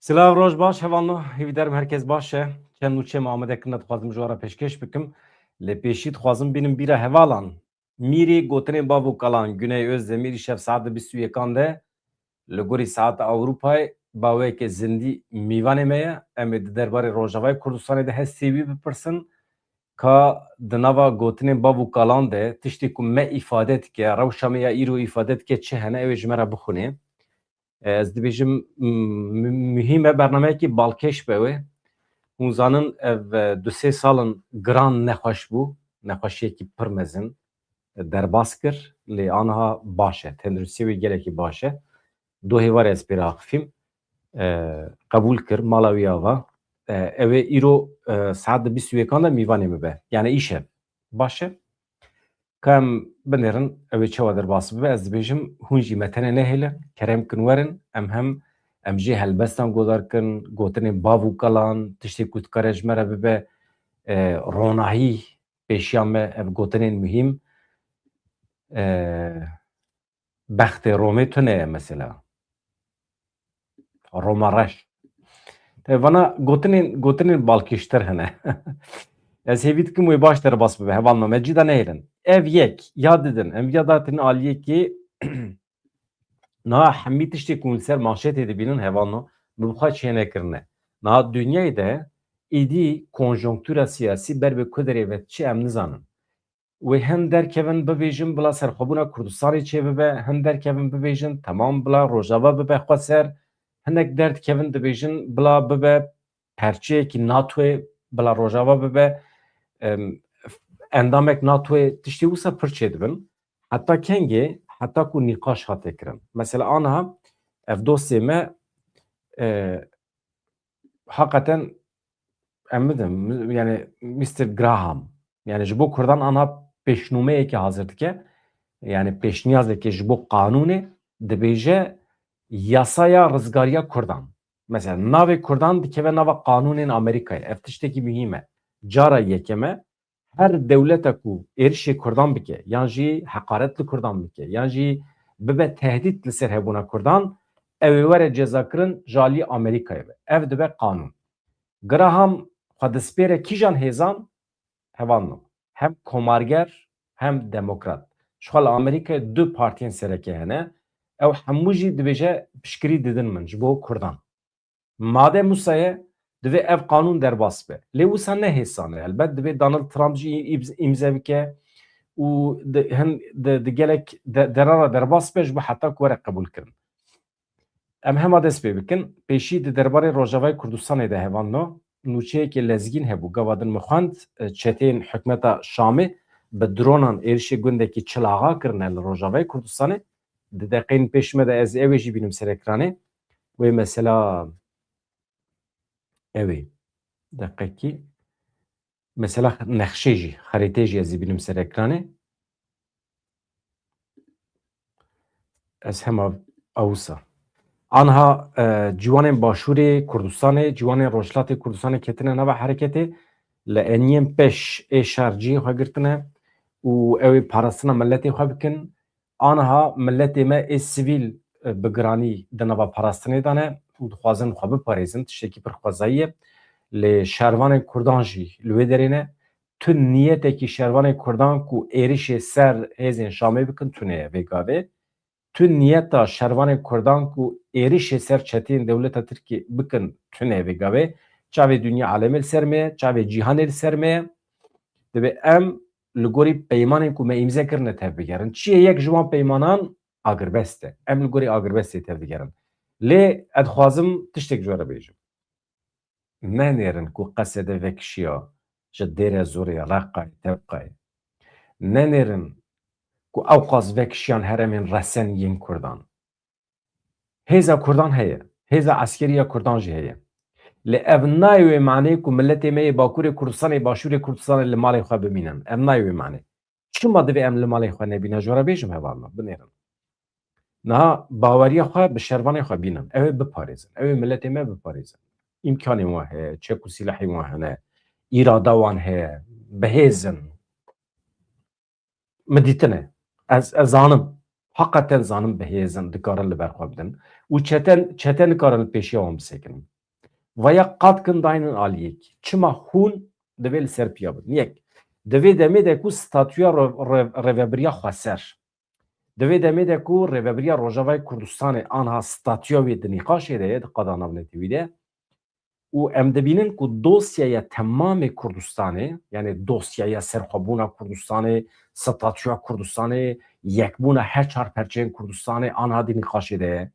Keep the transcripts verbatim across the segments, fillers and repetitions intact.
Silav, roj baş hevalno, hêvîdarim herkes baş e. Çend nûçe me amade kirine dixwazim ji we re pêşkêş bikim. Lê pêşî dixwazim bînim bîra hevalan. Mîrî gotinên bav û kalan Güney Özdemir îşev saet di bîst û yekan de li gorî saeta Ewropayê baweyeke zindî mîvanê me ye. Em ê di derbarê Rojavayê Kurdistanê de hestê wî bipirsin. Ka di nava gotinên bav û kalan de tiştê ku me îfade dike, rewşa me ya îro îfade dike çi hene, ew ê ji me re bixwîne. Ez dibêjim, m-, m-, muhîm e, bernameyekî balkêş be wê. Hûn zanin ev, e, du sê sal in giran nexweş bû, nexweşiyekî pir mezin, e, derbas kir, lê aniha baş e, tenduristiyê wê gelekî baş e. Du hêvarê ez pê re axifîm, e, qebûl kir, mala wî ava. E, ew ê îro, e, saet di bîst û yekan de mîvanê min be. Yani îşev. Baş e. Ka em binêrin, ew ê çawa derbas bibe, ez dibêjim, hûn jî me tenê nehêlin, kerem kin werin, em hem, em jê helbestan guhdar kin, gotinên bav û kalan, tiştê ku dikare ji me re bibe, e, ronahî pêşiya me, ev gotinên muhîm, e, bextê Romê tune ye mesela. Roma reş. Te vana gotinên, gotinên balkêştir hene. Ez hêvî dikim wê baş derbas bibe, hevalno, me cî de nehêlin. Ev yek, ya didin, em ya datin aliyekê, niha hemî tiştê ku hûn li ser manşetê dibînin, hevalno, bi xwe çênekirine. Niha dinyayê de êdî konjonktûra siyasî ber bi ku derê ve diçe em nizanin. Wê hin derkevin bibêjin bila serxwebûna Kurdistanê çêbibe, hin derkevin bibêjin temam bila Rojava bibe xweser, hinek derdikevin dibêjin bila bibe perçeyekî NATOyê, bila Rojava bibe, em, endamek NATOyê, tiştê wisa pir çêdibin. Heta kengê, heta ku nîqaş hate kirin. Mesela aniha ev dostê me, e, heqeten em bidim, yani mister Graham, yani ji bo Kurdan aniha pêşnûmeyekê hazir dike, yani pêşniyazekê ji bo qanûnê, dibêje yasaya rizgariya Kurdan. Mesela navê Kurdan dikeve nava qanûnên Amerîkayê. Ev tiştekî muhîm e. Cara yekem e, her dewleta ku êrişê Kurdan bike, yan jî heqaret li Kurdan bike, yan jî bibe tehdît li ser hebûna Kurdan, ew ê were cezakirin ji alî Amerîkayê ve. Ev dibe qanûn. Graham xwe dispêre kîjan hêzan? Hevalno. Hem komarger, hem demokrat. Ji xwe li Amerîkayê du partiyên sereke hene. Ew hemû jî dibêje piştgirî didin min ji bo Kurdan. Made Musaye divê ev qanûn derbas be. Lê wisa ne hêsan e. Helbet divê Donald Trump jî îmz-, îmze bike û di, hin di, di gelek de, derara derbas be ji bo heta ku were qebûlkirin. Em hema dest pê bikin. Pêşî di derbarê Rojavayê Kurdistanê de hevalno, nûçeyekê lezgîn hebû. Gava din min xwend, e, çeteyên hikûmeta Şamê bi dronan êrişê gundekî Çilaxa kirine li Rojavayê Kurdistanê. Di deqeyên pêş me de ez ê wê jî bînim ser ekranê. Wê mesela, ew ê. Deqekî. Mesela nexşê jî, xerîtê jî ez ê bînim ser ekranê. Ez hema awisa. Anha, e, ciwanên Başûrê Kurdistanê, ciwanên Rojhilatê Kurdistanê ketine nava hereketê, li eniyên pêş ê şer cihê xwe girtine û ew ê parastina miletê xwe bikin. Aniha miletê me ê sivîl, e, bi giranî di nava parastinê de ne û dixwazin xwe biparêzin, tiştekî pir xwezayî ye. Lê şervanên Kurdan jî li wê derê ne. Tu niyetekî şervanên Kurdan ku êrişê ser hêzên Şamê bikin tune ye vê gavê. Tu niyeta şervanên Kurdan ku êrişê ser çeteyên dewleta Tirkiyê bikin tune ye vê gavê. Çavê dinya alemê li ser me ye, çavê cîhanê li ser me ye. Divê em li gorî peymanên ku me îmze kirine tevbigerin. Çi ye yek ji wan peymanan? Agirbest e. Em li gorî agirbestê tevbigerin. Lê ez dixwazim tiştek ji we re bêjim. Nenêrin ku Qesedê vekişiya ji Dêre Zorê, Reqayê, Tewqayê. Nenêrin ku ewqas vekişiyan heremên resen yên Kurdan. Hêza Kurdan heye. Hêza eskeriya Kurdan jî heye. Lê ev nayê wê manê ku miletê me yê Bakurê Kurdistanê, Başûrê Kurdistanê li malê xwe bimînin. Ev nayê wê manê. Çima divê em li malê xwe nebîne? Ji we re bêjim hevalno, binêrin. Niha baweriya xwe bi şervanê xwe bînin. Ew ê biparêzin. Ew ê miletê me biparêzin. Îmkanên wan heye, çek û sîlehên wan hene, îrada wan heye, bihêz in. Min dîtine. Ez, ez zanim. Heqeten zanim bihêz in, dikarin li ber xwe bidin. Û çeten, çete nikarin li pêşiya wan bisekinin. Vaya qat kin daynin aliyekî. Çima hûn divê li ser piya bin? Yek, di vê demê de ku statûya re-, re-, rêvebiriya xweser, di vê demê de ku Rêvebiriya Rojavayê Kurdistanê anha statûya wê di nîqaşê de ye, di qada navnetewî de, û em dibînin ku dosyaya temamê Kurdistanê, yanî dosyaya serxwebûna Kurdistanê, statûya Kurdistanê, yekbûna her çar perçeyên Kurdistanê anha di nîqaşê de ye.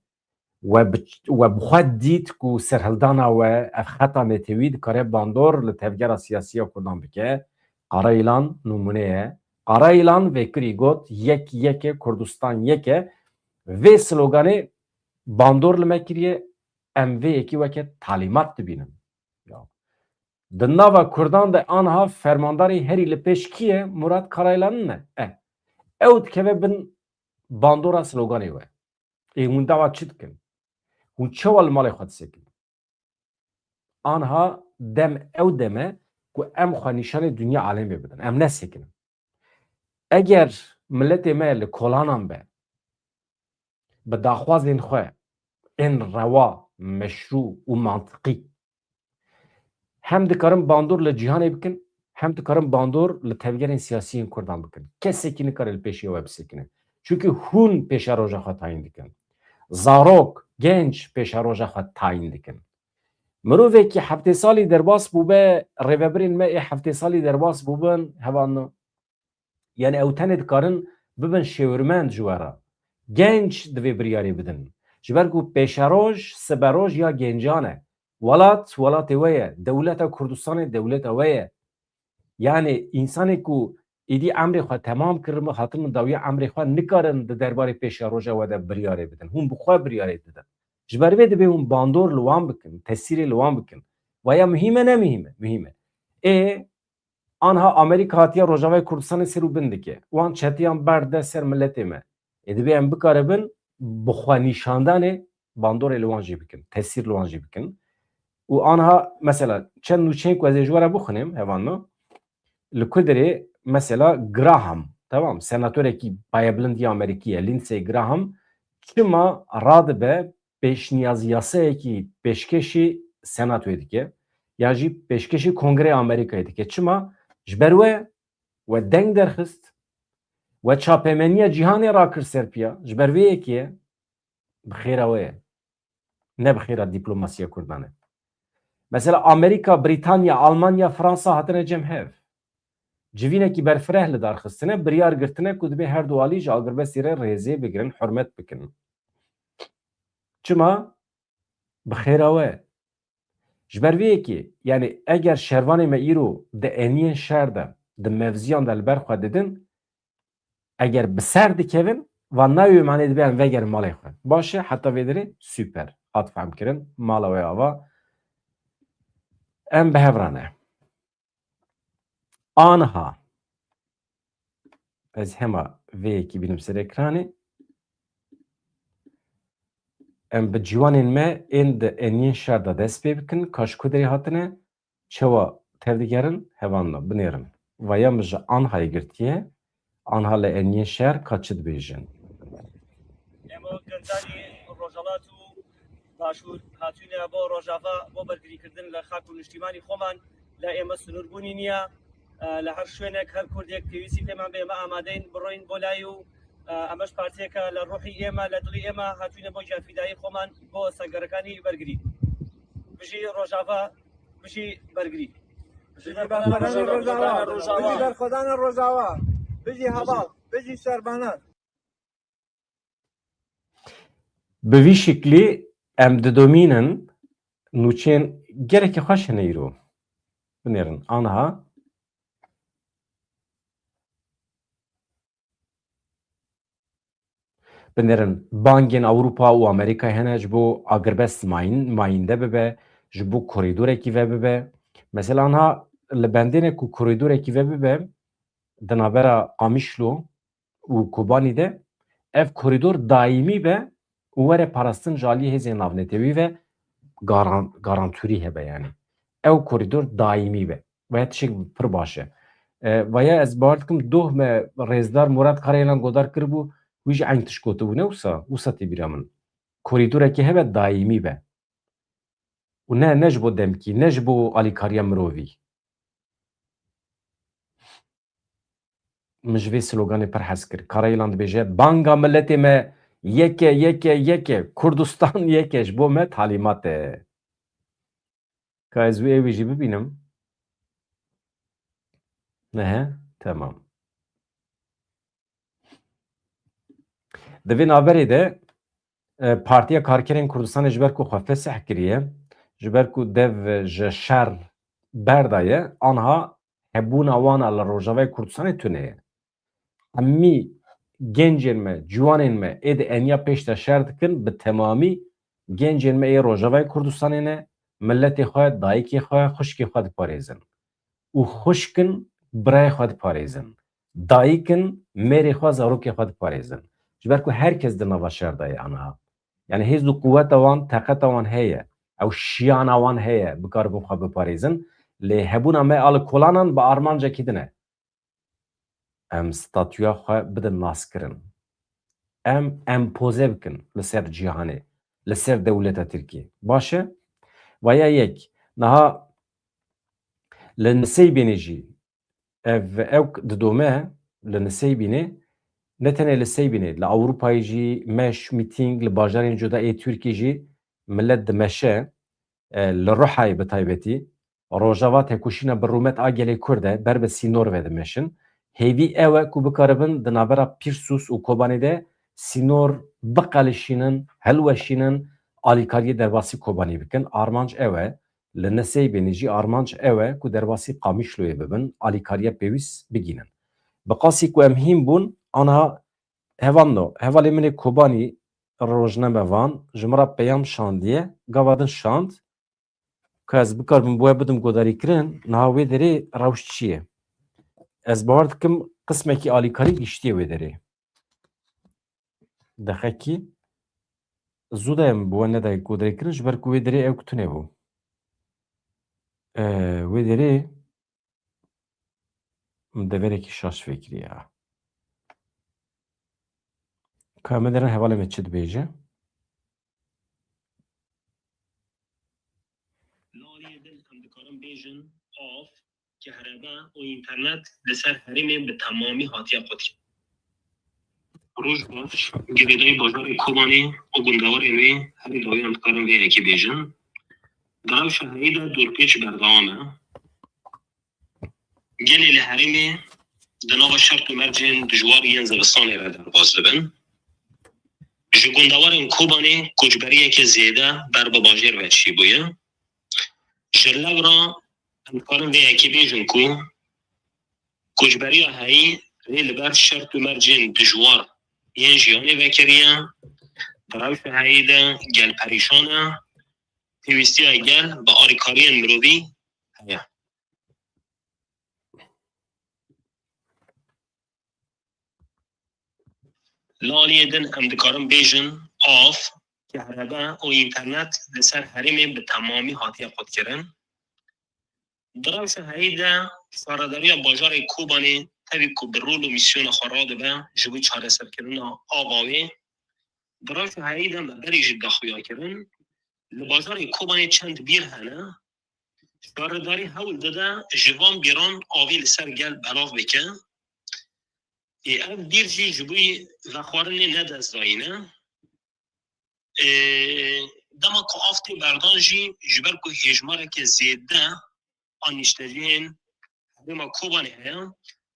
We bi, we bi xwe dît ku serhildana we ev xeta netewî dikare bandor li tevgera siyasî ya Kurdan bike. Qarayilan nimûne ye. Qarayilan vê kirî got, yek yek e, Kurdistan yek e. Vê sloganê bandor li me kiriye, em vê yekî weke talîmat dibînin. Ya. Di nava Kurdan de anha fermandarê herî li pêş kî ye? Murat Karayilan e. Eh. Ew dikeve bin bandora sloganê we. Ê hûn dawa çi dikin? Hûn çawa li malê xwe disekin? Anha dem ew dem e ku em xwe nîşanê dinya alemê bidin. Em nesekinin. Eger miletê me li kolanan be, bi daxwazên xwe ên rewa, meşrû û mantiqî, hem dikarin bandor li cîhanê bikin, hem dikarin bandor li tevgerên siyasî yên Kurdan bikin. Kesekî nikare li pêşiya we bisekine. Çunke hûn pêşeroja xwe tayîn dikin. Zarok, genç pêşeroja xwe tayîn dikin. Mirovekî heftê salî derbas bûbe, rêvebirên me ê heftê salî derbas bûbin, hevalno. Yani ew tenê dikarin bibin şêwirmend ji we re. Genç divê biryarê bidin. Ji ber ku pêşeroj, siberoj ya gencan e. Welat, welatê we ye. Dewleta Kurdistanê dewleta we ye. Yani însanê ku êdî emrê xwe temam kirin, hatin dawiya emrê xwe, nikarin di derbarê pêşeroja we de biryarê bidin. Hûn bi xwe biryarê didin. Ji ber vê divê hûn bandor li wan bikin, tesîrê li wan bikin. Vaya muhîm e, ne muhîm e? Muhîm e. Ê, anha Amerîka hatiye Rojavayê Kurdistanê ser û bin dike. Wan çetiyan berde ser miletê me. Ê, divê em bikaribin bi xwe nîşandanê bandorê li wan jî bikin, tesîr li wan jî bikin. Û anha mesela çend nûçeyên ku ez ê ji we re bixwînim, hevalno, li ku derê mesela Graham, tamam, senatorekî payebilind ya Amerîkî ye, Lindsey Graham, çima radibe pêşniyaz yasayekî pêşkêşî Senatoyê dike, ya jî pêşkêşî Kongreyê Amerîkayê dike. Çima? Ji ber we, we deng derxist, we çapemeniya cîhanê rakir ser piya. Ji ber vê yekê ye, bi xêra we ye. Ne bi xêra diplomasiya Kurdan e. Mesela Amerîka, Brîtanya, Almanya, Fransa hatine cem hev. Civînekî berfireh li dar xistine, biryar girtine ku dibê her du alî ji agirbestî re rêzê bigirin, hurmet bikin. Çima? Bi xêra we. Ji ber vê yekê, yani eger şervanê me îro di eniyên şer de, di mevziyan de li ber xwe didin, eger bi ser dikevin, van nayê manê dibe em vegerin malê xwe. Baş e, heta vê derê super. Hat fehmkirin, mala we ava. Em bi hev re ne. Anha. Ez hema vê yekî bînim ser ekranê. Em bi ciwanên me ên di eniyên şer de dest pê bikin, ka ji ku derê hatine, çawa tevdigerin, hevalno, binêrin. Vaya min ji Anhayê girtiye, Anha li eniyên şer ka çi dibêjin? ئێمە وەک گەنجانی ڕۆژهەڵات و باشوور هاتوینە بۆ ڕۆژاڤا بۆ بەرگریکردن لە خاک و نیشتیمانی خۆمان. لە ئێمە سنووربوونی نییە. لە هەر شوێنێک، هەر کوردێک پێویستی پێمان بێ، ئێمە ئامادەین بڕۆین بۆ لای و ئەمەش پارتێکە لە ڕوحی ئێمە، لە دڵی ئێمە هاتوینە بۆ گیانفیدایی خۆمان بۆ سەنگەرەکانی بەرگری. بژی ڕۆژاڤا، بژی بەرگری. بژی بەرخۆدانی ڕۆژاوا. بژی بەرخۆدانی ڕۆژاوا. بژی هەباڵ. بژی سەربانان. Bi vî şiklî em didomînin, nûçeyên gelekî xweş hene îro. Binêrin, anha. Binêrin, bangên Ewropa û Amerîkayê hene ji bo agirbest mayîn-, mayînde bibe, ji bo korîdorekî vebibe. Mesela, anha li bendêne ku korîdorekî vebibe, di navbera Qamişlo û Kobanî de, ev korîdor daîmî be û were parastin ji alî hêzên navnetewî ve garan-, garantûrî hebe, yani. Ew korîdor daîmî be. Vaya tiştek pir baş e. E, vaya ez bawer dikim doh me rêzdar Murat Karayelan godar kiribû, wî jî eyn tişt gotibû, ne wisa? Wisa tê bîra min. Korîdoreke hebe daîmî be. Û ne, ne ji bo demkî, ne ji bo alîkariya mirovî. Min ji vê sloganê pir hez kir. Kara Yîlan dibêje, banga miletê me yek e, yek e, yek e. Kurdistan yek e, ji bo me talîmat e. Ka ez wê ewî jî bibînim. Nehe, temam. Di vê navberê de, e, Partiya Karkerên Kurdistanê ji ber ku xwe fesih kiriye, ji ber ku dev ji şer berdaye, anha hebûna wan a li Rojavayê Kurdistanê tune ye. Hemî gencên me, ciwanên me ê di eniya pêş de şer dikin, bi temamî gencên me ê Rojavayê Kurdistanê ne, miletê xwe, dayikê xwe, xwişkê xwe diparêzin. Û xwişk in, birayê xwe diparêzin. Dayik in, mêrê xwe, zarokê xwe diparêzin. Ji ber ku her kes di nava şer de ye aniha. Yani hêz û quweta wan, teqeta wan heye. Ew şiyana wan heye, bikaribin xwe biparêzin. Lê hebûna me a li kolanan bi armancekî din e. Em statûya xwe bidin naskirin. Em empoze bikin li ser cîhanê, li ser dewleta Tirkiyê. Baş e? Vaya yek. Niha li Niseybînê jî ev ewk didome li Niseybînê, ne tenê li Seybînê, li Ewropayê jî meş, mîtîng, li bajarên cuda ê Tirkiyê jî milet dimeşe, e, li Ruhayê bi taybetî. Rojava tekoşîna bi rûmet a gelê Kurd e, ber bi sînor ve dimeşin. Hêvî ew e ku bikaribin di navbera Pîrsûs û Kobanê de sînor biqelişînin, hilweşînin, alîkariyê derbasî Kobanê bikin. Armanc ew e. Li Niseybînê jî armanc ew e ku derbasî Qamişloyê bibin, alîkariya pêwîst bigînin. Bi qasî ku em hîn bûn, aniha hevalno, hevalê min ê Kobanî rojnamevan ji min re peyam şandiye, gava din şand. Ka ez bikaribim bo we bidim guhdarîkirin, niha wê derê rewş çi ye? Ez bawer dikim qismekî alîkarî giştiye wê derê. Dexekî zû de em bi we nedayê guhdarîkirin, ji ber ku wê derê ew tune bû. Ee, wê derê min deverekî şaş fêkiriya. Ka me derin hevalê me çi dibêje? Li aliyê din em dikarin bêjin, av, kehrebe û înternet li ser herêmê bi temamî hatiye qutkirin. Roj baş, girêdayî bajarê Kobanê û gundewarên wê herî dawî em dikarin vê yekê bêjin. Di rewşa heyî de dorpêç berdewam e. Gelê li herêmê di nava şert û mercên dijwar yên zivistanê re derbas dibin. Ji gundewarên Kobanê koçberiyeke zêde ber bi bajêr ve çêbûye. Ji lewra em dikarin vê yekê bêjin ku koçberiya heyî rê li ber şert û mercên dijwar yên jiyanê vekiriye. Di rewşa heyî de gel perîşan e. Pêwîstiya gel bi alîkariyên mirovî heye. Li aliyê din em dikarin bêjin, av, kehrebe û înternet li ser herêmê bi temamî hatiye qutkirin. Di rewşa heyî de şaredariya bajarê Kobanê tevî ku bi rol û mîsyona xwe radibe ji bo çareserkirina ava wê, di rewşa heyî de me berê jî daxuya kirin. Li bajarê Kobanê çend bîr hene. Şaredarî hewl dide ji van bîran avê li ser gel belav bike. Ê, ev bîr jî ji bo vexwarinê ne destdayî ne. Ê, dema ku av tê berdan jî ji ber ku hêjmareke zêde a niştecihên herêma Kobanê heye,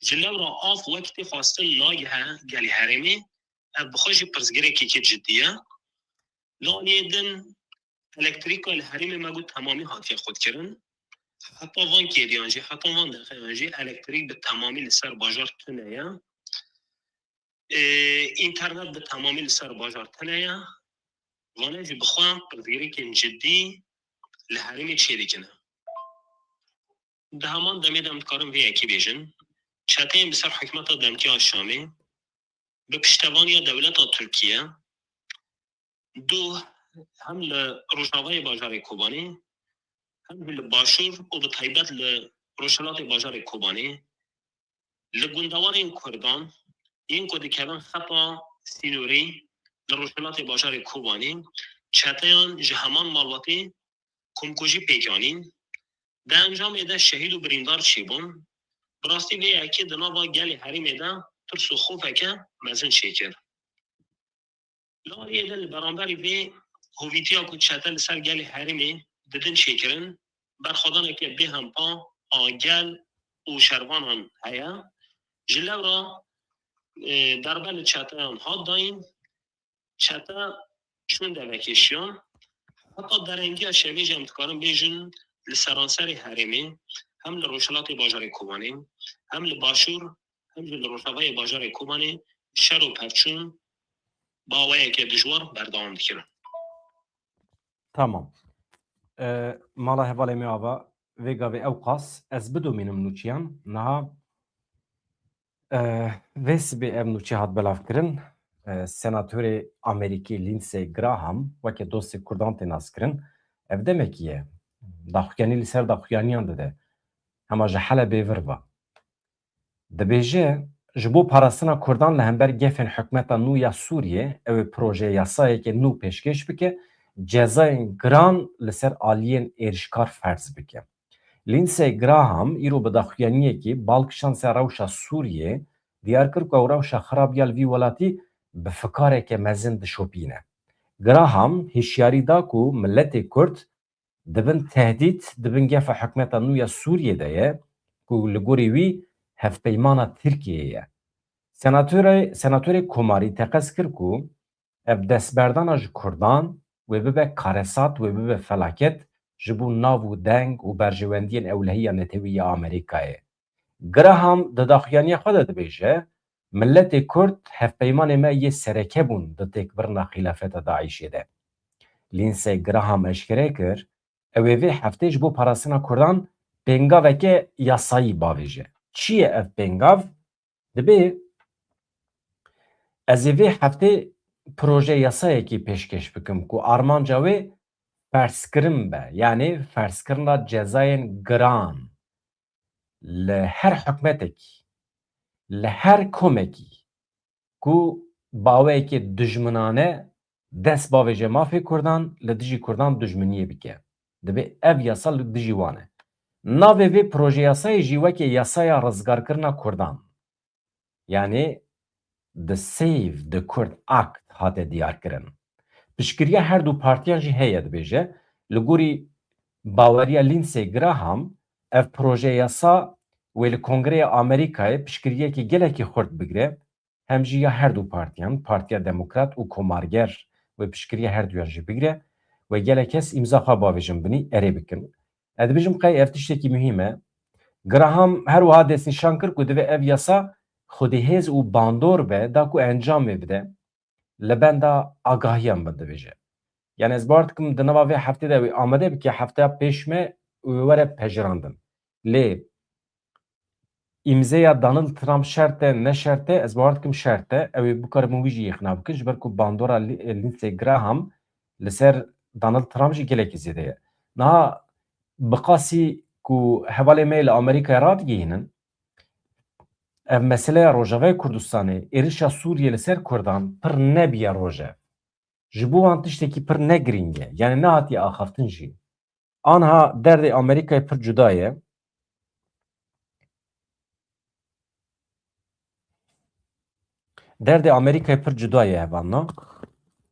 ji lewra av wek tê xwestin nagihe gelê herêmê, ev bi xwe jî pirsgirêkekî cidî ye. Li aliyê din elektrîka li herêmê me got temamî hatiye qutkirin. Heta van kêliyan jî, heta van deqeyan jî elektrîk bi temamî li ser bajar tune ye. Ê, înternet bi temamî li ser bajar tune ye. Vane jî bi xwe pirsgirêkên cidî li herêmê çêdikine. Di heman demê de em dikarin vê yekê bêjin, çeteyên bi ser hikûmeta demkî a Şamê bi piştevaniya dewleta Tirkiye du hem li rojavayê bajarê Kobanê, hem jî li başûr û bi taybet li rojhilatê bajarê Kobanê, li gundewarên Kurdan yên ku dikevin xeta sînorî li rojhilatê bajarê Kobanê, çeteyan ji heman malbatê komkujî pêk anîn. Di encamê de şehîd û birîndar çêbûn. Bi rastî vê yekê di nava gelê herêmê de tirs û xofeke mezin çêkir. Li aliyê din li beramberî vê hovîtiya ku çete li ser gelê herêmê didin çêkirin, berxwedaneke bêhempa a gel û şervanan heye. Ji lewra, e, darbe li çeteyan hat dayîn, çete çûn devekêşiyan. Heta derengiya şevê jî em dikarin bêjin li seranserê herêmê, hem li rojhilatê bajarê Kobanê, hem li başûr, hem jî li rojavayê bajarê Kobanê şer û pevçûn bi awayeke dijwar berdewam dikirin. Tamam. E, mala hevalê me ava, vê gavê ewqas ez bidomînim nûçiyan. Niha, e, vê sibê ev nûçe hat belavkirin. E, senatorê Amerîkî Lindsey Graham weke dostê Kurdan tê naskirin. Ev demekî ye. Daxuyanî li ser daxuyaniyan dide. Hema ji Helebê vir va. Dibêje, ji bo parastina Kurdan li hember gefên hikûmeta nû ya Sûriyê, ew ê proje yasayeke nû pêşkêş bike, cezayên giran li ser aliyên êrişkar ferz bike. Lindsey Graham îro bi daxuyaniyekî bal kişand ser rewşa Sûriyê, diyar kir ku ew rewşa xirab ya li vî welatî bi fikareke mezin dişopîne. Graham hişyarî da ku miletê Kurd di bin tehdît, di bin gefa hikûmeta nû ya Sûriyê de ye ku li gorî wî hevpeymana Tirkiyeyê ye. Senatorê, senatorê Komarî teqez kir ku ev destberdana ji Kurdan wê bibe karesat, wê bibe felaket ji bo nav û deng û berjewendiyên ewlehî ya netewî ya Amerîkayê. Graham di daxuyaniya xwe de dibêje, miletê Kurd hevpeymanê me yê sereke bûn di têkbirina xîlafeta DAIŞê de. Lindsey Graham eşkere kir, ew ê vê heftê ji bo parastina Kurdan pêngaveke yasayî bavêje. Çi ye ev pêngav? Dibê ez ê vê heftê proje yasayekî pêşkêş bikim ku armanca wê ferzkirin be, yanî ferzkirina cezayên giran li her hikûmetekî, li her komekî ku baweyekê dijminane dest bavêje mafê Kurdan, li dijî Kurdan dijminiyê bike. Dibê ev yasa li dijî wan e. Navê vê projeyasayê jî weke yasaya rizgarkirina Kurdan, yanî the Save the Kurd Act hate diyarkirin. Piştgiriya her du partiyan jî heye, dibêje. Li gorî baweriya Lindsey Graham, ev proje yasa wê li Kongreya Amerîkayê piştgiriyekî gelekî xurt bigire, hem jî ya her du partiyan, Partiya Demokrat û Komarger wê piştgiriya her duyan jî bigire, wê gelek kes îmza xwe bavêjin binî, erê bikin. Ez dibêjim qey ev tiştekî muhîm e. Graham her wiha destnîşan kir ku divê ev yasa xwedî hêz û bandor be, da ku encamê bide, li benda agahiyan be, dibêje. Yani ez bawer dikim di nava vê heftê de wê amade bike, hefteya pêş me wê were pejirandin. Lê îmzeya Donald Trump şert e, ne şert e, ez bawer dikim şert e. Ew ê bikarin wî jî îqna bikin, ji ber ku bandora Li-, Lindsey Graham li ser Donald Trump jî gelekî zêde ye. Niha bi qasî ku hevalê me yê li Amerîkayê radigihînin, ev meseleya Rojavayê Kurdistanê, êrişa Sûriyê li ser Kurdan pir nebiye rojev. Ji bo wan tiştekî pir ne girîng e. Yani nehatiye axaftin jî. Anha derdê Amerîkayê pir cuda ye. Derdê Amerîkayê pir cuda ye hevalno.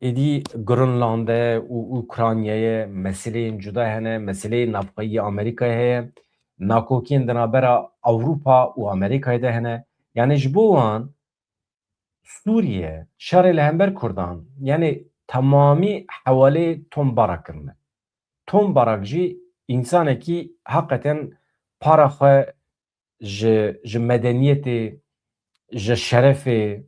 Êdî Grînlande û Ukraynayê meseleyên cuda hene, meseleyên navxweyî Amerîkayê heye, nakokiyên di navbera Ewropa û Amerîkayê de hene. Yani ji bo wan Sûriye, şerê li hember Kurdan, yani temamî hewalê Tom Barak kirine. Tom Barak jî însanekî heqeten para xwe ji, ji medeniyetê, ji şerefê,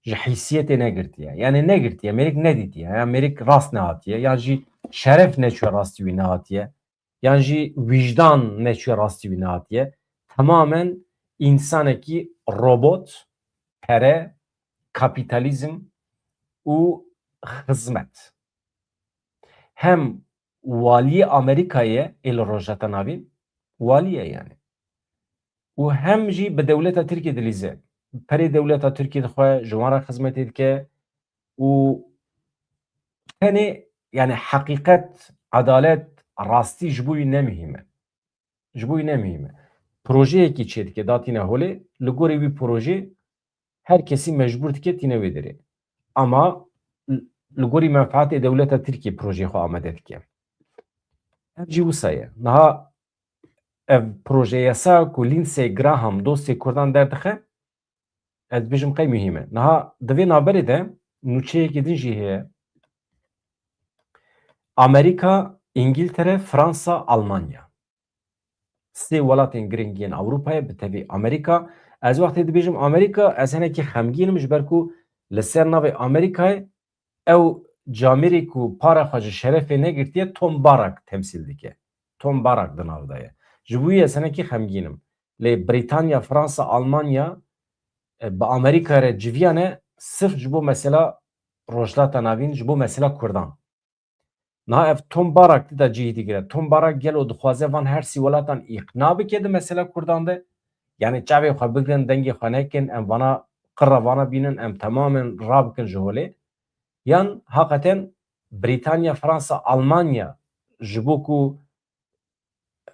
ji hîsiyetê negirtiye. Yani negirtiye, mêrik nedîtiye. Ya mêrik rast nehatiye, ya jî şeref neçûye rastî wî nehatiye. Yan jî wîjdan neçûye rastî wî nehatiye. Temamen însanekî robot, pere, kapîtalîzm û xizmet. Hem waliyê Amerîkayê ê li Rojheta Navîn, walî ye yani. Û hem jî bi dewleta Tirkiyê dilîze. Perê dewleta Tirkiyê dixwe, ji wan re xizmetê dike û tenê yani heqîqet, edalet, rastî ji bo wî ne muhîm e. Ji bo wî ne muhîm e. Projeyekî çêdike, datîne holê, li gorî wî projê her kesî mecbûr dike tîne wê derê. Ama li gorî menfaatê dewleta Tirkiyê projeyê xwe amade dike. Ev jî wisa ye. Niha ev proje yasa ku Lindsey Graham dostê Kurdan derdixe, ez dibêjim qey muhîm e. Niha di vê navberê de nûçeyekî din jî heye. Amerîka, Îngiltere, Fransa, Almanya. Sê welatên giring yên Ewropayê bi tevî Amerîka. Ez wextê dibêjim Amerîka, ez hinekî xemgîn im, ji ber ku li ser navê Amerîkayê ew camêrê ku para xwe ji şerefê negirtiye, Tom Barak temsîl dike. Tom Barak di nav de ye. Ji bo wî ez hinekî xemgîn im. Lê Brîtanya, Fransa, Almanya, e, bi Amerîka re civiyane sirf ji bo mesela Rojhilata Navîn, ji bo mesela Kurdan. Niha ev Tom Barak tê de cihî digire. Tom Barak gelo dixwaze van her sî welatan îqna bike di mesela Kurdan de? Yani çavê xwe bigirin, dengê xwe nekin, em vana qirra vana bînin, em temamen rabikin ji holê? Yan haqeten Brîtanya, Fransa, Almanya ji bo ku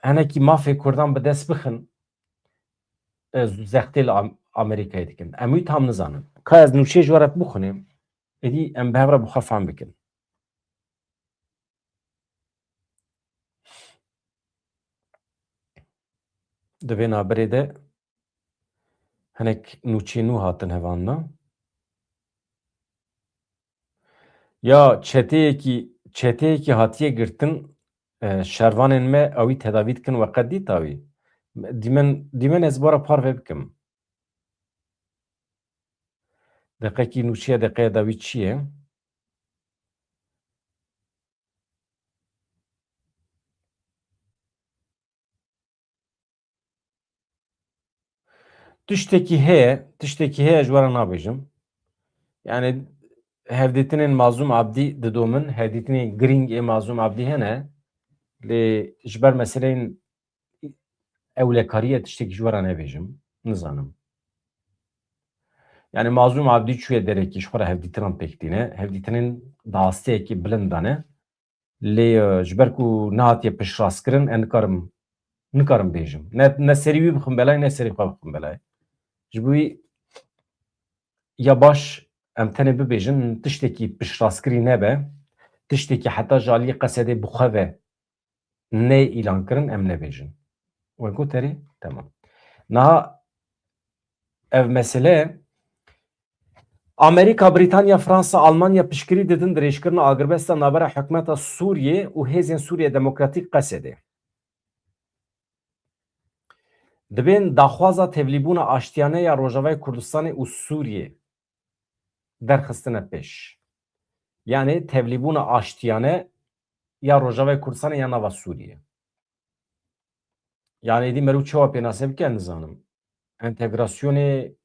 hinekî mafê Kurdan bi dest bixin, e, zextê li Am-, Amerîkayê dikin? Em wî tam nizanin. Ka ez nûçeyê ji we re bixwînim, êdî em bi hev re bi xwe fam bikin. Di vê navberê de hinek nûçeyên nû hatin hevandin. Ya çeteyekî, çeteyekî hatiye girtin, e, şervanên me ewî tedavî dikin, we qet dîta wî? Dîmen, dîmen ez bi we re parve bikim. Deqekî nûçeya deqeya dawî çi ye? Tiştekî heye, tiştekî heye ji we re nabêjim. Yani hevdîtinên Mazlûm Abdî didomin, hevdîtinên girîng ê Mazlûm Abdî hene. Lê ji ber meseleyên ewlekariye tiştekî ji we re nebêjim. Nizanim. Yani Mazlûm Abdî çûye derekî ji xwe re hevdîtinan pêk tîne. Hevdîtinên di asteyekî bilind de ne. Lê, e, ji ber ku nehatiye piştrastkirin, ez nikarim, nikarim bêjim. Ne, ne serî wî bixim belayê, ne serî xwe bixim belayê. Ji bo wî ya baş em tenê bibêjin, tiştekî piştrastkirî nebe, tiştekî heta ji aliyê Qesedê bi xwe ve neyê îlankirin, em nebêjin. We got erê? Temam. Niha ev mesele, Amerîka, Brîtanya, Fransa, Almanya piştgirî didin dirêjkirina agirbesta navbera hikûmeta Sûriyê û Hêzên Sûriye Demokratîk, Qesedê. Dibên daxwaza tevlîbûna aştiyane ya Rojavayê Kurdistanê û Sûriyê derxistine pêş. Yanî tevlîbûna aştiyane ya Rojavayê Kurdistanê ya nava Sûriyê. Yani êdî meriv çawa pênase bike, nizanim. Entegrasyonê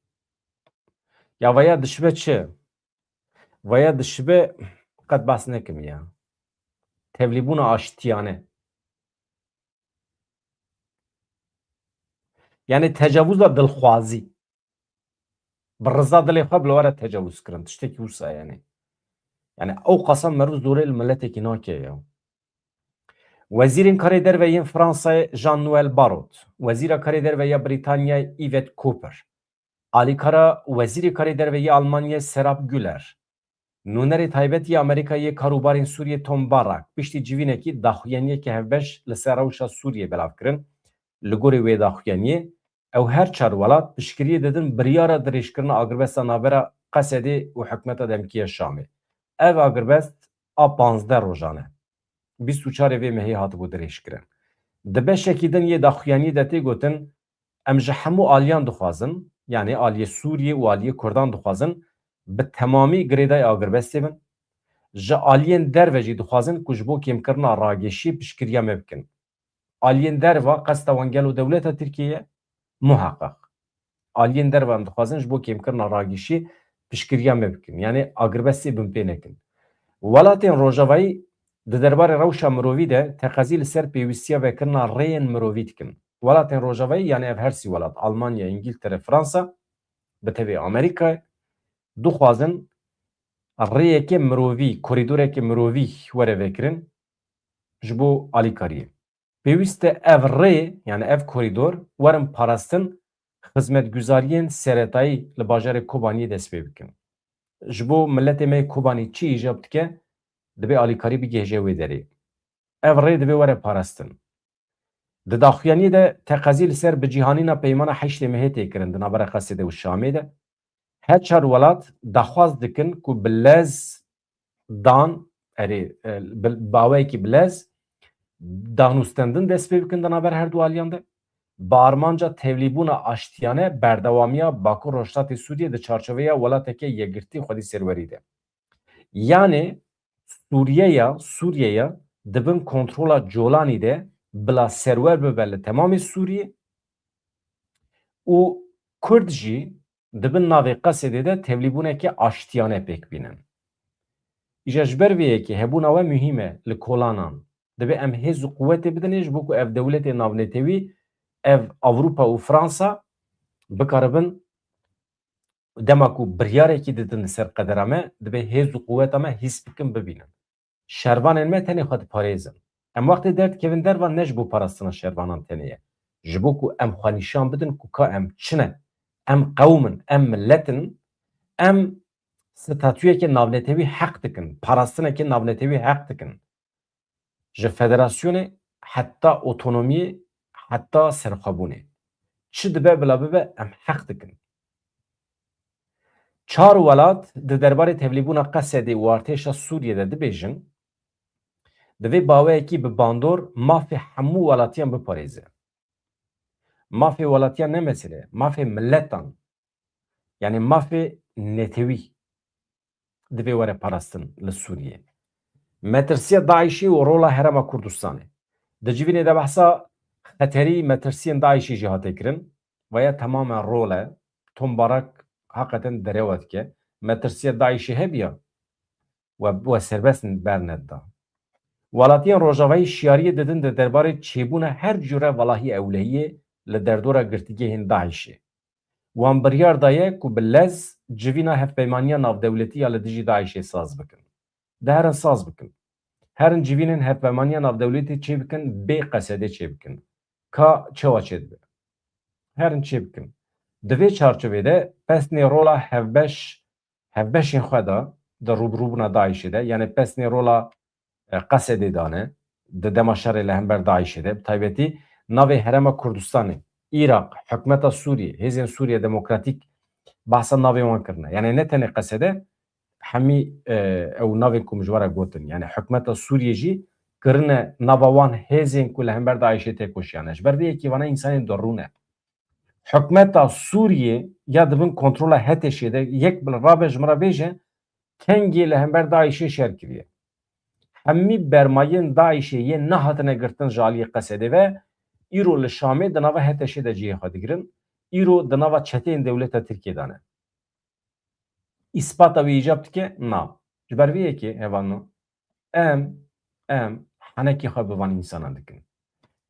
ya veya dişibe çi? Veya dişibe qet behs nekim ya. Tevlîbûna aştiyane. Yani tecavûza dilxwazî. Bi riza dilê xwe bi li we re tecawuz kirin. Tiştekî wisa yani. Yani ew qasa meriv zorê li miletekî nake ya. Wezîrên karê derve yên Fransayê Jean-Noël Barrot, Wezîra Karê Derve ya Brîtanyayê Yvette Cooper, alîkara Wezîrê Karê Derve yê Almanyayê Serap Güler, nûnerê taybet yê Amerîkayê yê karûbarên Sûriyê Tom Barrack piştî civînekî daxuyaniyeke hevbeş li ser rewşa Sûriyê belav kirin. Li gorî wê daxuyaniyê, ew her çar welat piştgiriyê didin biryara dirêjkirina agirbesta navbera Qesedê û hikûmeta demkî ya Şamê. Ev agirbest a panzdeh rojan e. Bîst û çarê vê mehê hatibû dirêjkirin. Di beşekî din yê daxuyaniyê de tê gotin, em ji hemû aliyan dixwazin, yanî aliyê Sûriyê û aliyê Kurdan dixwazin, bi temamî girêdayî agirbestê bin. Ji aliyên derve jî dixwazin ku ji bo kêmkirina ragêşiyê piştgiriya me bikin. Aliyên derve qesta wan gelo dewleta Tirkiyê ye? Muheqeq. Aliyên derve em dixwazin ji bo kêmkirina ragêşiyê piştgiriya me bikin. Yanî agirbestê binpê nekin. Welatên Rojavayî di derbarê rewşa mirovî de teqezî li ser pêwîstiya vekirina rêyên mirovî dikin. Welatên Rojavayî, yanî ev her sî welat, Almanya, Îngiltere, Fransa, bi tevî Amerîkayê, dixwazin rêyeke mirovî, korîdoreke mirovî were vekirin. ji bo alîkariyê. Pêwîst e ev rê, yani ev korîdor, werin parastin, xizmetguzariyên seretayî li bajarê Kobaniyê dest pê bikin. Ji bo miletê me yê Kobanî çi îcab dike, divê alîkarî bigihêje wê derê. Ev rê divê were parastin. Di daxuyaniyê de teqezî li ser bicîhanîna peymana heştê mehê tê kirin di navbera Qesedê û Şamê de. Her çar welat daxwaz dikin ku bi lez dan, erê, e, bi, bi awayekî bi lez danûstendin dest pê bikin di navber her du aliyan de. Bi armanca tevlîbûna aştiyane berdewamiya Bakur Rojhilatê Sûriyê di çarçoveya welateke yekgirtî xwedî serwerî de. Yanê Sûriyeya, Sûriyeya di bin kontrola Colanî de bila serwer bibe li temamê Sûriyê û Kurd jî di bin navê Qesedê de tevlîbûneke aştiyane pêk bînin. Îja ji ber vê yekê hebûna we muhîm e li kolanan. Divê em hêz û quwetê bidinê ji bo ku ev dewletê navnetewî, ev Ewropa û Fransa bikaribin dema ku biryarekî didin li ser qedera me, divê hêz û quweta me hîs bikin, bibînin. Şervanên me tenê xwe diparêzin. Em wextê derdikevin derva ne ji bo parastina şervanan tenê ye. Ji bo ku em xwe nîşan bidin ku ka em çi ne. Em qewm in, em milet in, em statuyeke navnetewî heq dikin, parastineke navnetewî heq dikin. Ji federasyonê heta otonomiyê, heta serxwebûnê. Çi dibe bila bibe, em heq dikin. Çar welat di derbarê tevlîbûna Qesedê û artêşa Sûriyê de dibêjin, divê baweyekî bi bandor mafê hemû welatiyan biparêze. Mafê welatiyan ne mesele, mafê miletan, yani mafê netewî divê were parastin li Sûriyê. Metirsiya DAIŞê û rola Herêma Kurdistanê. Di civînê de behsa xeterî metirsiyên DAIŞê jî hate kirin. Vaya temamen rol e. Tom Barak heqeten derewa dike. Metirsiya DAIŞê hebiya, we, we serbest bernedida. Welatiyên Rojavayî şiyariyê didin di derbarê çêbûna her cure valahî ewlehiyê li derdora girtîgehên DAIŞê. Wan biryar daye ku bi lez civîna hevpeymaniya navdewletî ya li dijî DAIŞê saz bikin. De herin saz bikin. Herin civînên hevpeymaniya navdewletî çêbikin, bê Qesedê çêbikin. Ka çawa çêdibe? Herin çêbikin. Di vê çarçovê de pesnê rola hevbeş, hevbeşên xwe de di rûbirûbûna DAIŞê de, yani pesnê rola, e, Qesedê dane, di dema şerê li hember DAIŞê de, bi taybetî navê Herêma Kurdistanê, Iraq, hikûmeta Sûriyê, Hêzên Sûriye Demokratîk, behsa navê wan kirine. Yani ne tenê Qesede, hemî, e, ew navên ku min ji we re gotin. Yani hikûmeta Sûriyê jî kirine nava wan hêzên ku li hember DAIŞê têkoşiyane. Ji ber vê yekê vana însanên derû ne. Hikûmeta Sûriyê ya di bin kontrola HTŞê de yek bila rabe ji min re bêje, kengê li hember DAIŞê şer kiriye. Hemî bermayên DAIŞê yên nehatine girtin ji aliyê Qesedê ve, îro li Şamê di nava HTŞê de cihê xwe digirin, îro di nava çeteyên dewleta Tirkiyê de ne. Îspata wî îcab dike? Na. Ji ber vê yekê, hevalno, em, em henekê xwe bi van însanan dikin.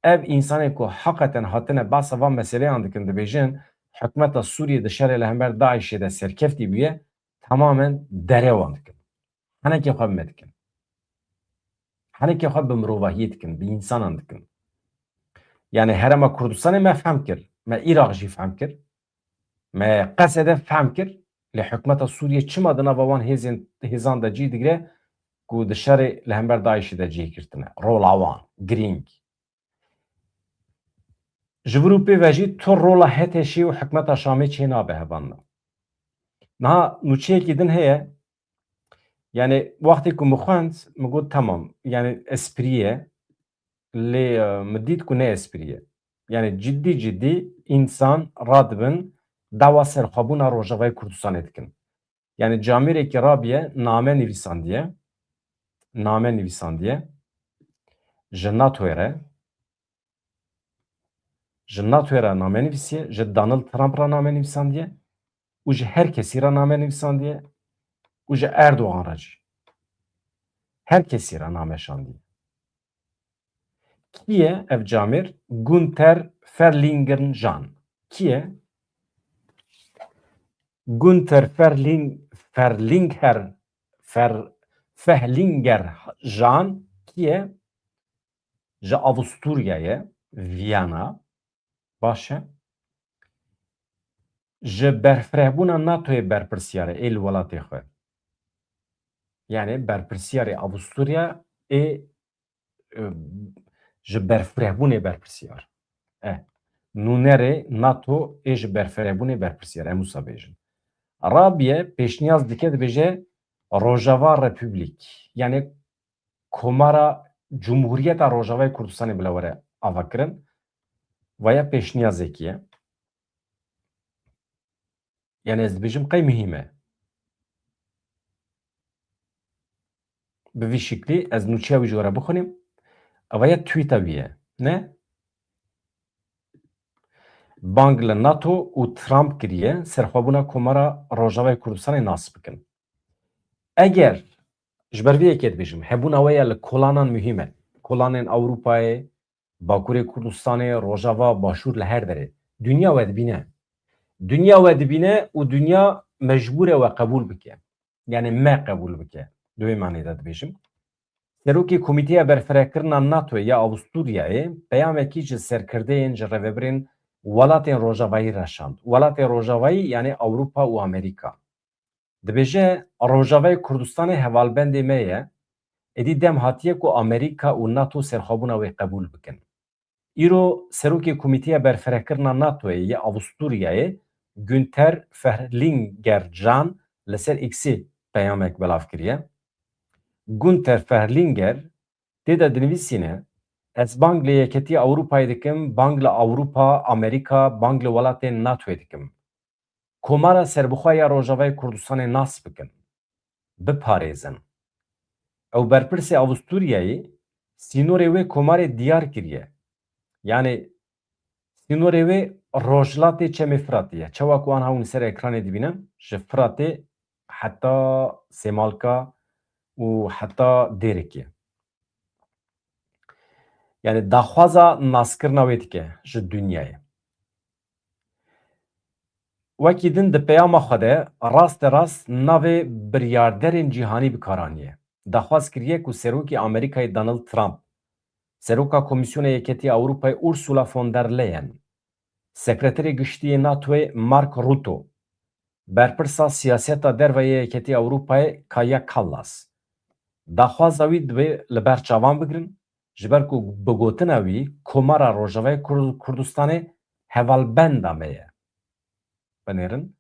Ev însanê ku heqeten hatine behsa van meseleyan dikin, dibêjin, hikûmeta Sûriyê di şerê li hember DAIŞê de serkeftî bûye, tamamen derewan dikin. Henekê xwe bi me dikin. Henekê xwe bi mirovahiyê dikin, bi însanan dikin. Yani Herêma Kurdistanê me fehm kir, me Iraq jî fehm kir, me Qesede fehm kir, lê hikûmeta Sûriyê çima di nava wan hêzên, hêzan de cî digire ku di şerê li hember DAIŞê de cihê girtine? Rola wan girîng. Ji vir û pê ve jî tu rola HTŞê û hikûmeta Şamê çê nabe, hevalno. Niha nûçeyekî din heye, yani wextê ku min xwend, min got, temam, yani esprî ye, lê, e, min dît ku ne esprî ye. Yani ciddî ciddî însan radibin dawa serxwebûna Rojavayê Kurdistanê dikin. Yani camêrekî rabiye name nivîsandiye, name nivîsandiye ji NATOyê re, ji NATOyê re name nivîsiye, ji Donald Trump re name nivîsandiye û ji her kesî re name nivîsandiye û ji Erdogan re jî. Her kesî re name şandiye. Kî ye ev camêr? Gunther Verlingern Jean. Kî ye? Gunther Verling-, Verlinger, Ver-, Verlinger Jean kî ye? ji Avusturyayê, Viyana, baş e, ji berfirehbûna NATOyê berpirsyar e, ê li welatê xwe. Yani berpirsyarê Avusturya ê, e, ji berfirehbûnê berpirsiyar e. Nûnerê NATO ê ji berfirehbûnê berpirsiyar e, em wisa bêjin. Rabiye pêşniyaz dike, dibêje Rojava Republik, yani Komara Cumhuriyeta Rojavayê Kurdistanê bila were avakirin. Vaya pêşniyazekî ye. Yani ez dibêjim qey muhîm e. Bi vî şiklî ez nûçeya wî ji we re bixwînim. Eva ya tweeta wî ye. Ne? Bang li NATO û Trump kiriye, serxwebûna Komara Rojavayê Kurdistanê nas bikin. Eger, ji ber vê yekê dibêjim, hebûna we ya li kolanan muhîm e. Kolanên Ewropayê, Bakurê Kurdistanê, Rojava, Başûr, li her derê. Dinya we dibîne. Dinya we dibîne û dinya mecbûr e we qebûl bike. Yani me qebûl bike. Di wê manê de dibêjim. Serokê Komîteya Berfirehkirina NATOyê ya Avusturyayê peyamekî ji serkirdeyên, ji rêvebirên welatên Rojavayî re şand. Welatên Rojavayî yani Ewropa û Amerîka. Dibêje, Rojavayê Kurdistanê hevalbendê me ye, êdî dem hatiye ku Amerîka û NATO serxwebûna wê qebûl bikin. Îro serokê Komîteya Berfirehkirina NATOyê yê Avusturyayê Günther Fehringer Can li ser Xê peyamek belav kiriye. Günther Fehringer tê de dinivîsîne, ez bang li Yeketiya Ewropayê dikim, bang li Ewropa, Amerîka, bang li welatên NATOyê dikim. Komara serbixwe ya Rojavayê Kurdistanê nas bikin, biparêzin. Ew berpirsê Avusturyayê sînorê wê komarê diyar kiriye. Yani sînorê wê rojhilatê Çemê Firatê ye. Çawa ku anha hûn li ser ekranê dibînin, ji Firatê heta Sêmalka û heta Dêrikê. Yani daxwaza naskirina wê dike ji dinyayê. Wekî din di peyama xwe de raste rast navê biryarderên cîhanî bi kar aniye. Daxwaz kiriye ku serokê Amerîkayê Donald Trump, seroka Komîsyona Yeketiya Ewropayê Ursula von der Leyen, sekreterê giştî yê NATOyê Mark Rutte, berpirsa siyaseta derve yê Yeketiya Ewropayê Kaja Kallas, daxwaza wî divê li ber çavan bigirin, ji ber ku bi gotina wî Komara Rojavayê Kur-, Kurdistanê hevalbenda me ye. Binêrin,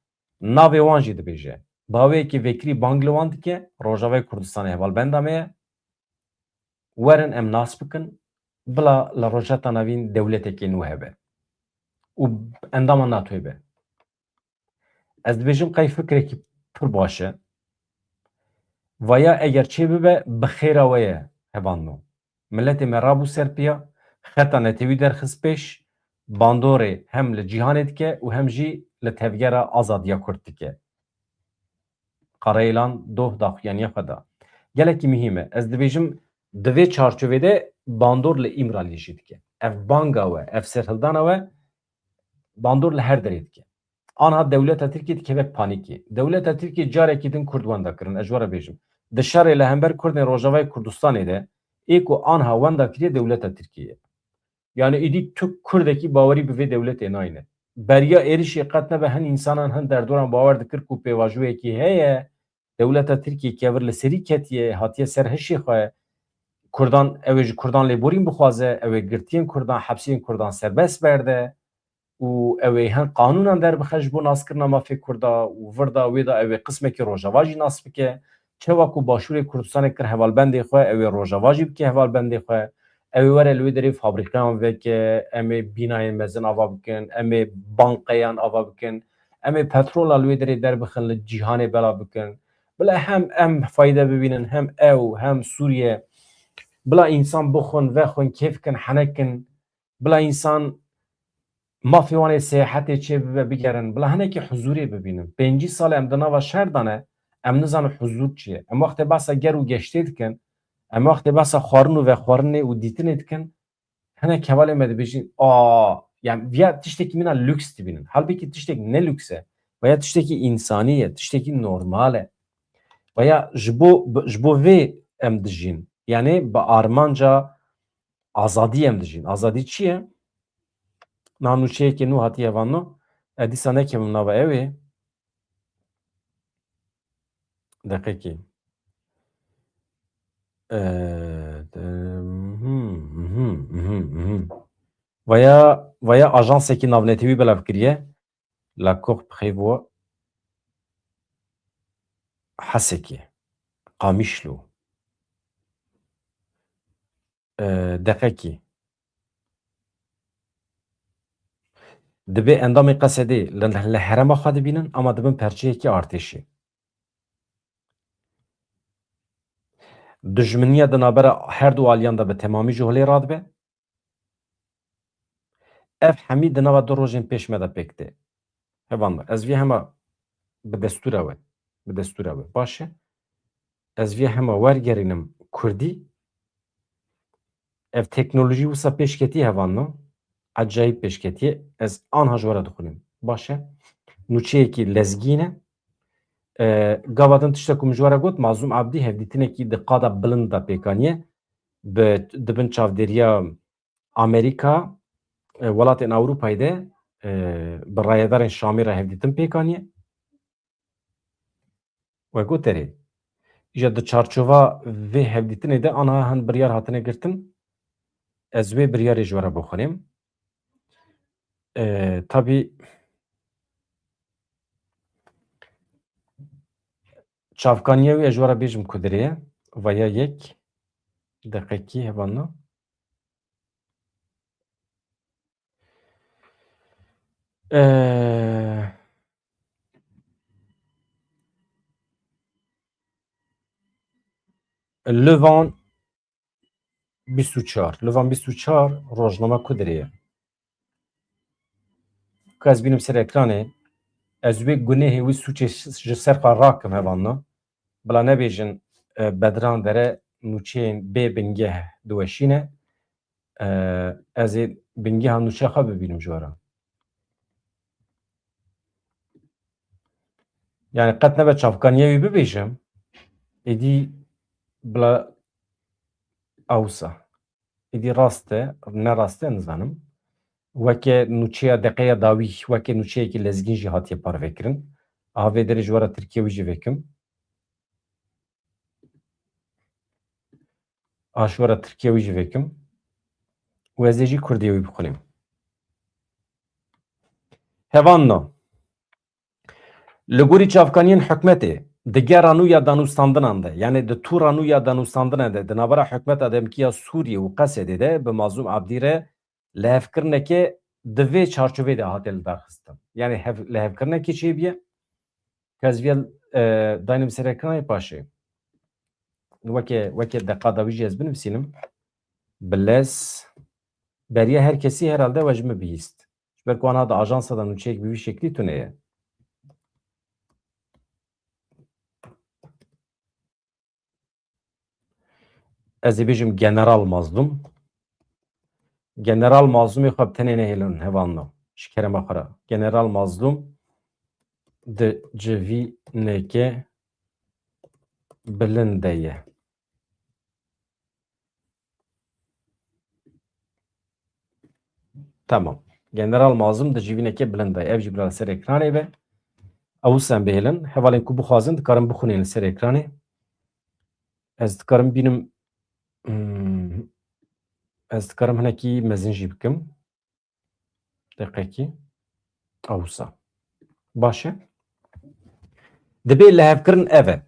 navê wan jî dibêje. Bi aweyekî vekirî bang li wan dike, Rojavayê Kurdistanê hevalbenda me ye. Werin em nas bikin, bila li Rojhilata Navîn dewletekê nû hebe û endama NATOyê be. Ez dibêjim qey fikrekî pir baş e. Vaya eger çê bibe, bi xêra we ye, hevano. Miletê me rabû ser piya, xeta netewî derxist pêş, bandorê hem li cîhanê dike û hem jî li tevgera azadiya Kurd dike. Karayêlan doh daxuyaniya xwe da. Gelekî muhîm e. Ez dibêjim, di vê çarçovê de bandor li Îmraliyê jî dike. Ev banga we, ev serhildana we bandor li her derê dike. Anha dewleta Tirkiyê dikeve panîkê. Dewleta Tirkiyê carekî din Kurd wenda kirin, ez ji we re bêjim. Di şerê li hember Kurdên Rojavayê Kurdistanê de ê ku anha wenda kiriye dewleta Tirkiyê ye. Yani êdî tu Kurdekî bawerî bi vê dewletê nayne. Beriya êrişê qet nebe hin însanan, hin derdoran bawer dikir ku pêvajoyekî heye, dewleta Tirkiyê kevir li serî ketiye, hatiye ser hişê xwe. Kurdan, ew ê ji Kurdan lêborîn bixwaze, ew ê girtiyên Kurdan, hepsiyên Kurdan serbest berde û ew ê hin qanûnan derbixe ji bo naskirina mafê Kurda û vir da wê da ew ê qismekî Rojava jî nas bike. Çawa ku Başûrê Kurdistanê kir hevalbendê xwe, ew ê Rojava jî bike hevalbendê xwe. Ew ê were li wê derê fabrîqeyan veke, em ê bînayên mezin ava bikin, em ê banqeyan ava bikin, em ê petrola li wê derê derbixin, li cîhanê bela bikin. Bila hem em fayde bibînin, hem ew, hem Sûriye. Bila însan bixwin, vexwin, kêf kin, henek kin. Bila însan mafê wan ê seyahetê çê bibe, bigerin. Bila hinekî huzûrê bibînin. Pêncî sal e em di nava şer de ne, em nizanin huzûr çi ye. Em wextê behsa ger û geştê dikin, em wextê behsa xwarin û vexwarinê û dîtinê dikin, hinek hevalên me dibêjin, a, yani viya tiştekî mîna lüks dibînin. Halbûkî tiştek ne lüks e. Veya tiştekî însanî ye, tiştekî normal e. Veya ji bo, ji bo vê em dijîn. Yani bi armanca azadî em dijîn. Azadî çi ye? Niha nûçeyekê nû hatiye hevalno. Ez dîsa nekevim nava ew ê. Deqekê. Ee, de-, mhm, mhm, mhm, mhm. Vaya, vaya ajansekî navnetewî belav kiriye. La Cour Prévôt Hesekê. Qamişlo. Ee, deqekî. Dibê endamên Qesedê li, li herêma xwe dibînin, ama dibin perçeyekî artêşê. Dijminiya di navbera her du aliyan de bi temamî ji holê radibe. Ev hemî di nava du rojên pêş me de pêk tê. Hevalno, ez vê hema bi destûra we, bi destûra we. Baş e. Ez vê hema wergerînim kurdî. Ev teknolojî wisa pêşketî hevalno. Ecayîb pêşketiye. Ez anha ji we re dixwînim. Baş e. Nûçeyekî lezgîn e. E, gava din tiştek ku min ji we re got, Mazlûm Abdî hevdîtinekî di qada bilind de pêk aniye. Bi, di bin çavdêriya Amerîka, e, welatên Ewropayê de, e, bi rayedarên Şamê re hevdîtin pêk aniye. We got erê. Îja di çarçova vê hevdîtinê de aniha hin biryar hatine girtin. Ez wê biryarê ji we re bixwînim. E, tabî çavkaniya wî ez ji we re bêjim ku dirê ye. Vaya yek deqekî hevalno. Ee, Li van bîst û çar. Li van bîst û çar rojname ku dirê ye. Ka ez bînim ser ekranê, ez wê gunehê wî sûcê ji ser xwe rakim hevalno. Bila nebêjin, e, Bedran Dere nûçeyên bê bingeh diweşîne. E, ez ê bingeha nûçeya xwe bibînim ji we re. Yani qet nebe çavkaniya wî bibêjim, êdî bila ewsa. Êdî rast e, ne rast e, nizanim. Weke nûçeya deqeya dawî, weke nûçeyekî lezgîn jî hatiye parvekirin. Aha vê derê ji we re tirkiye wî jî vekim. A ji we re tirkiye wî jî vekim. Û ez ê jî kurdê wî bixwînim. Hevalno. Li gorî çavkaniyên hikûmetê, di gera nû ya danûstandinan de, yanî di tûra nû ya danûstandinan de, di navbera hikûmeta demkî ya Sûriyê û Qesedê de bi Mazlûm Abdî re lihevkirineke di vê çarçovê de hate lidarxistin. Yanî hev-, lihevkirinekê çêbûye, ke ez vê, e, daynim ser ekranê paşê. Weke, weke deqa dawî jî ez binivîsînim. Bi lez beriya her kesî herhalde we ji min bihîst. Ji ber ku ana di ajansa de nûçeyek bi vî şeklî tune ye. Ez ê bêjim General Mazlûm. General Mazlûmê xwe bi tenê nehêlin hevalno. Ji kerema xwe re. General Mazlûm di civîneke bilind de ye. Tamam. General Mazlûm di civîneke bilind de. Ev jî bila li ser ekranê be. Ew sen bihêlin. Hevalên ku bixwazin dikarin bixwînin li ser ekranê. Ez dikarim bînim, hmm, ez dikarim hinekî mezin jî bikim. Deqekî. Ewsa. Baş e. Dibê lihevkirin ev e.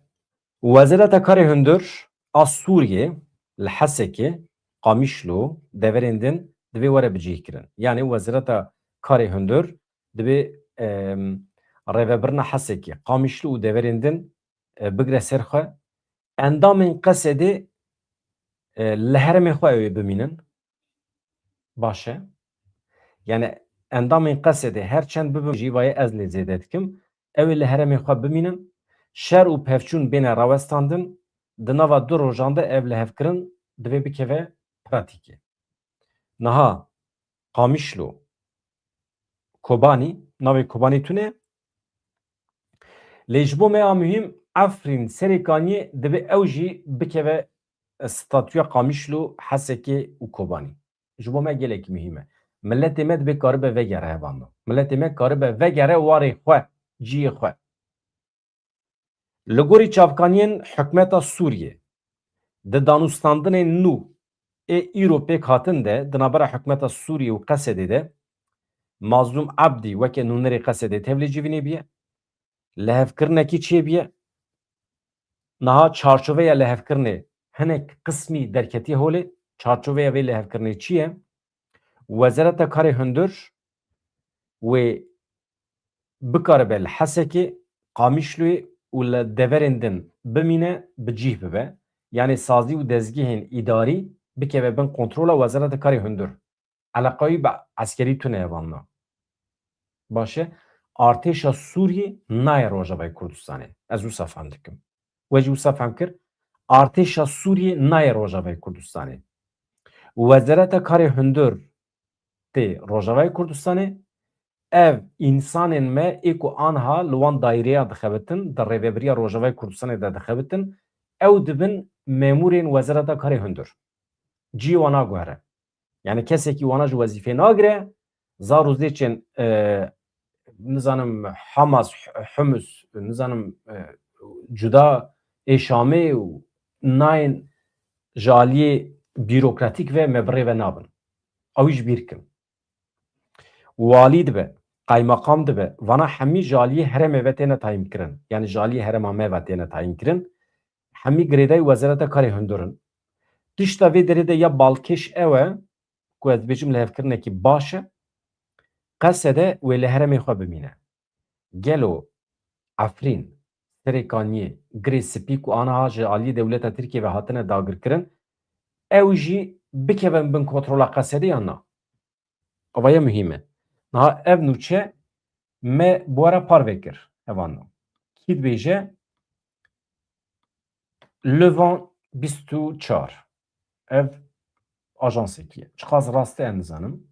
Wezareta Karê Hundir a Sûriyê li Hesekê, Qamişlo, deverên din divê were bicihkirin. Yanî Wezareta Karê Hundir divê, em, rêvebirina Hesekê, Qamişlo û deverên din, e, bigre ser xwe. Endamên Qesedê, e, li herêmê xwe ew ê bimînin. Baş e. Yani endamên Qesedê her çend bibin jî, vayê ez lê zêde dikim, ew ê li herêmê xwe bimînin. Şer û pevçûn bêne rawestandin, di nava du rojan de ev lihevkirin divê bikeve pratîkê. Niha Qamişlo, Kobanî, navê Kobanî tune. Lê ji bo me a muhîm, Efrîn, Serêkaniyê, divê ew jî bikeve statûya Qamişlo, Hesekê û Kobanî. Ji bo me gelekî muhîm e. Miletê me dibê karibe vegere hevalno. Miletê me karibe vegere warê xwe, cihê xwe. Li gorî çavkaniyên hikûmeta Sûriyê, di danûstandinên nû ê îro pêk hatin de di navbera hikûmeta Sûriyê û Qesedê de Mazlûm Ebdî weke nûnerê Qesedê tevlî civînê bûye. Lihevkirinekî çêbûye. Niha çarçoveya lihevkirinê hinek qismî derketiye holê. Çarçoveya vê lihevkirinê çi ye? Wezareta Karê Hundir wê bikaribe li Hesekê, Qamişloyê û li deverên din bimîne, bi cih bibe. Yanî sazî û dezgehên îdarî bikeve bin kontrola Wezareta Karê Hundir. Eleqa wî bi eskerî tune ye vanna. Baş e. Artêşa Sûriyê nayê Rojavayê Kurdistanê. Ez wisa fehm dikim. We jî wisa fehm kir. Artêşa Sûriyê nayê Rojavayê Kurdistanê. Wezareta Karê Hundir tê Rojavayê Kurdistanê. Ev însanên me ê ku anha li wan daîreya dixebitin, di rêvebiriya Rojavayê Kurdistanê de dixebitin, ew dibin memûrên Wezareta Karê Hundir. Cihê wan naguhere. Yani kesekî wana ji wezîfê nagire, zar û zêçên, e, nizanim Hamas, Humus, nizanim, e, cuda ê Şamê û nayên ji aliyê bîrokratîk ve me bi rê ve nabin. Ew jî bîr kin. Walî dibe, qaymaqam dibe, vana hemî ji aliyê herêmê ve têne tayîn kirin. Yani ji aliyê herêma me ve têne tayîn kirin. Hemî girêdayî Wezareta Karê Hundir in. Tişta vê derê de ya balkêş ew e, ku ez dibêjim lihevkirinekî baş e, Qesede wê li herêmê xwe bimîne. Gelo Efrîn, Serê Kaniyê, Girê Spî ku aniha ji aliyê dewleta Tirkiyê ve hatine dagirkirin, ew jî bikevin bin kontrola Qesedê yan na? Ava ye muhîm e. Niha ev nûçe me bi we re parve kir, hevalno. Kî dibêje? Levant bîst û çar. Ev ajansekî ye. Çiqas rast e, ez nizanim.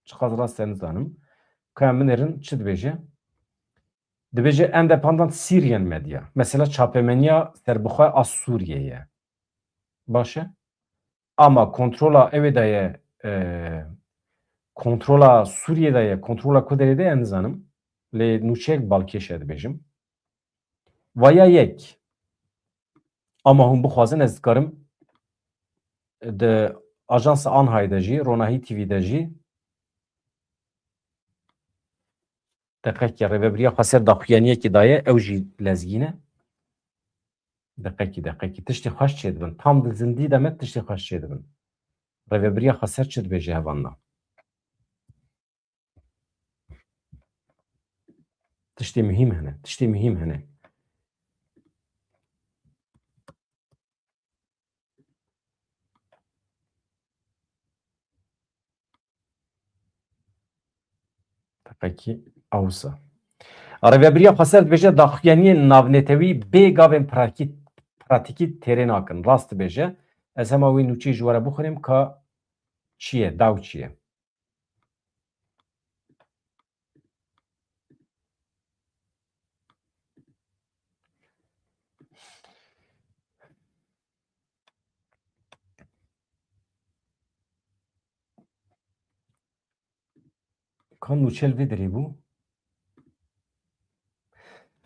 Çiqas rast e, ez nizanim. Ka em binêrin çi dibêje? Dibêje Independent Syrian Media. Mesela çapemeniya serbixwe a Sûriyê ye. Baş e. Ama kontrola ewê de ye, e, kontrola Sûriyê de ye, kontrola Kuderê de ye, ez nizanim. Lê nûçeyek balkêş e dibêjim. Vaya yek. Ama hûn bixwazin ez dikarim di Ajansa Anhayê de jî, Ronahî T V de jî, deqekî, Rêvebiriya Xweser daxuyaniyekî daye, ew jî lezgîn e. Deqekî, deqekî. Tiştê xweş çêdibin. Tam di zindî de me tiştê xweş çêdibin. Rêvebiriya Xweser çi dibêje hevalna? Tiştê muhîm hene. Tiştê muhîm hene. Deqekî awsa. Rêvebiriya Xweser dibêje daxuyaniyên navnetewî bê gavên pratîkî, pratîkî têrê nakin. Rast dibêje. Ez hema wê nûçeyê ji we re bixwînim ka çi ye, daw çi ye? Kan nûçe li vê derê bû.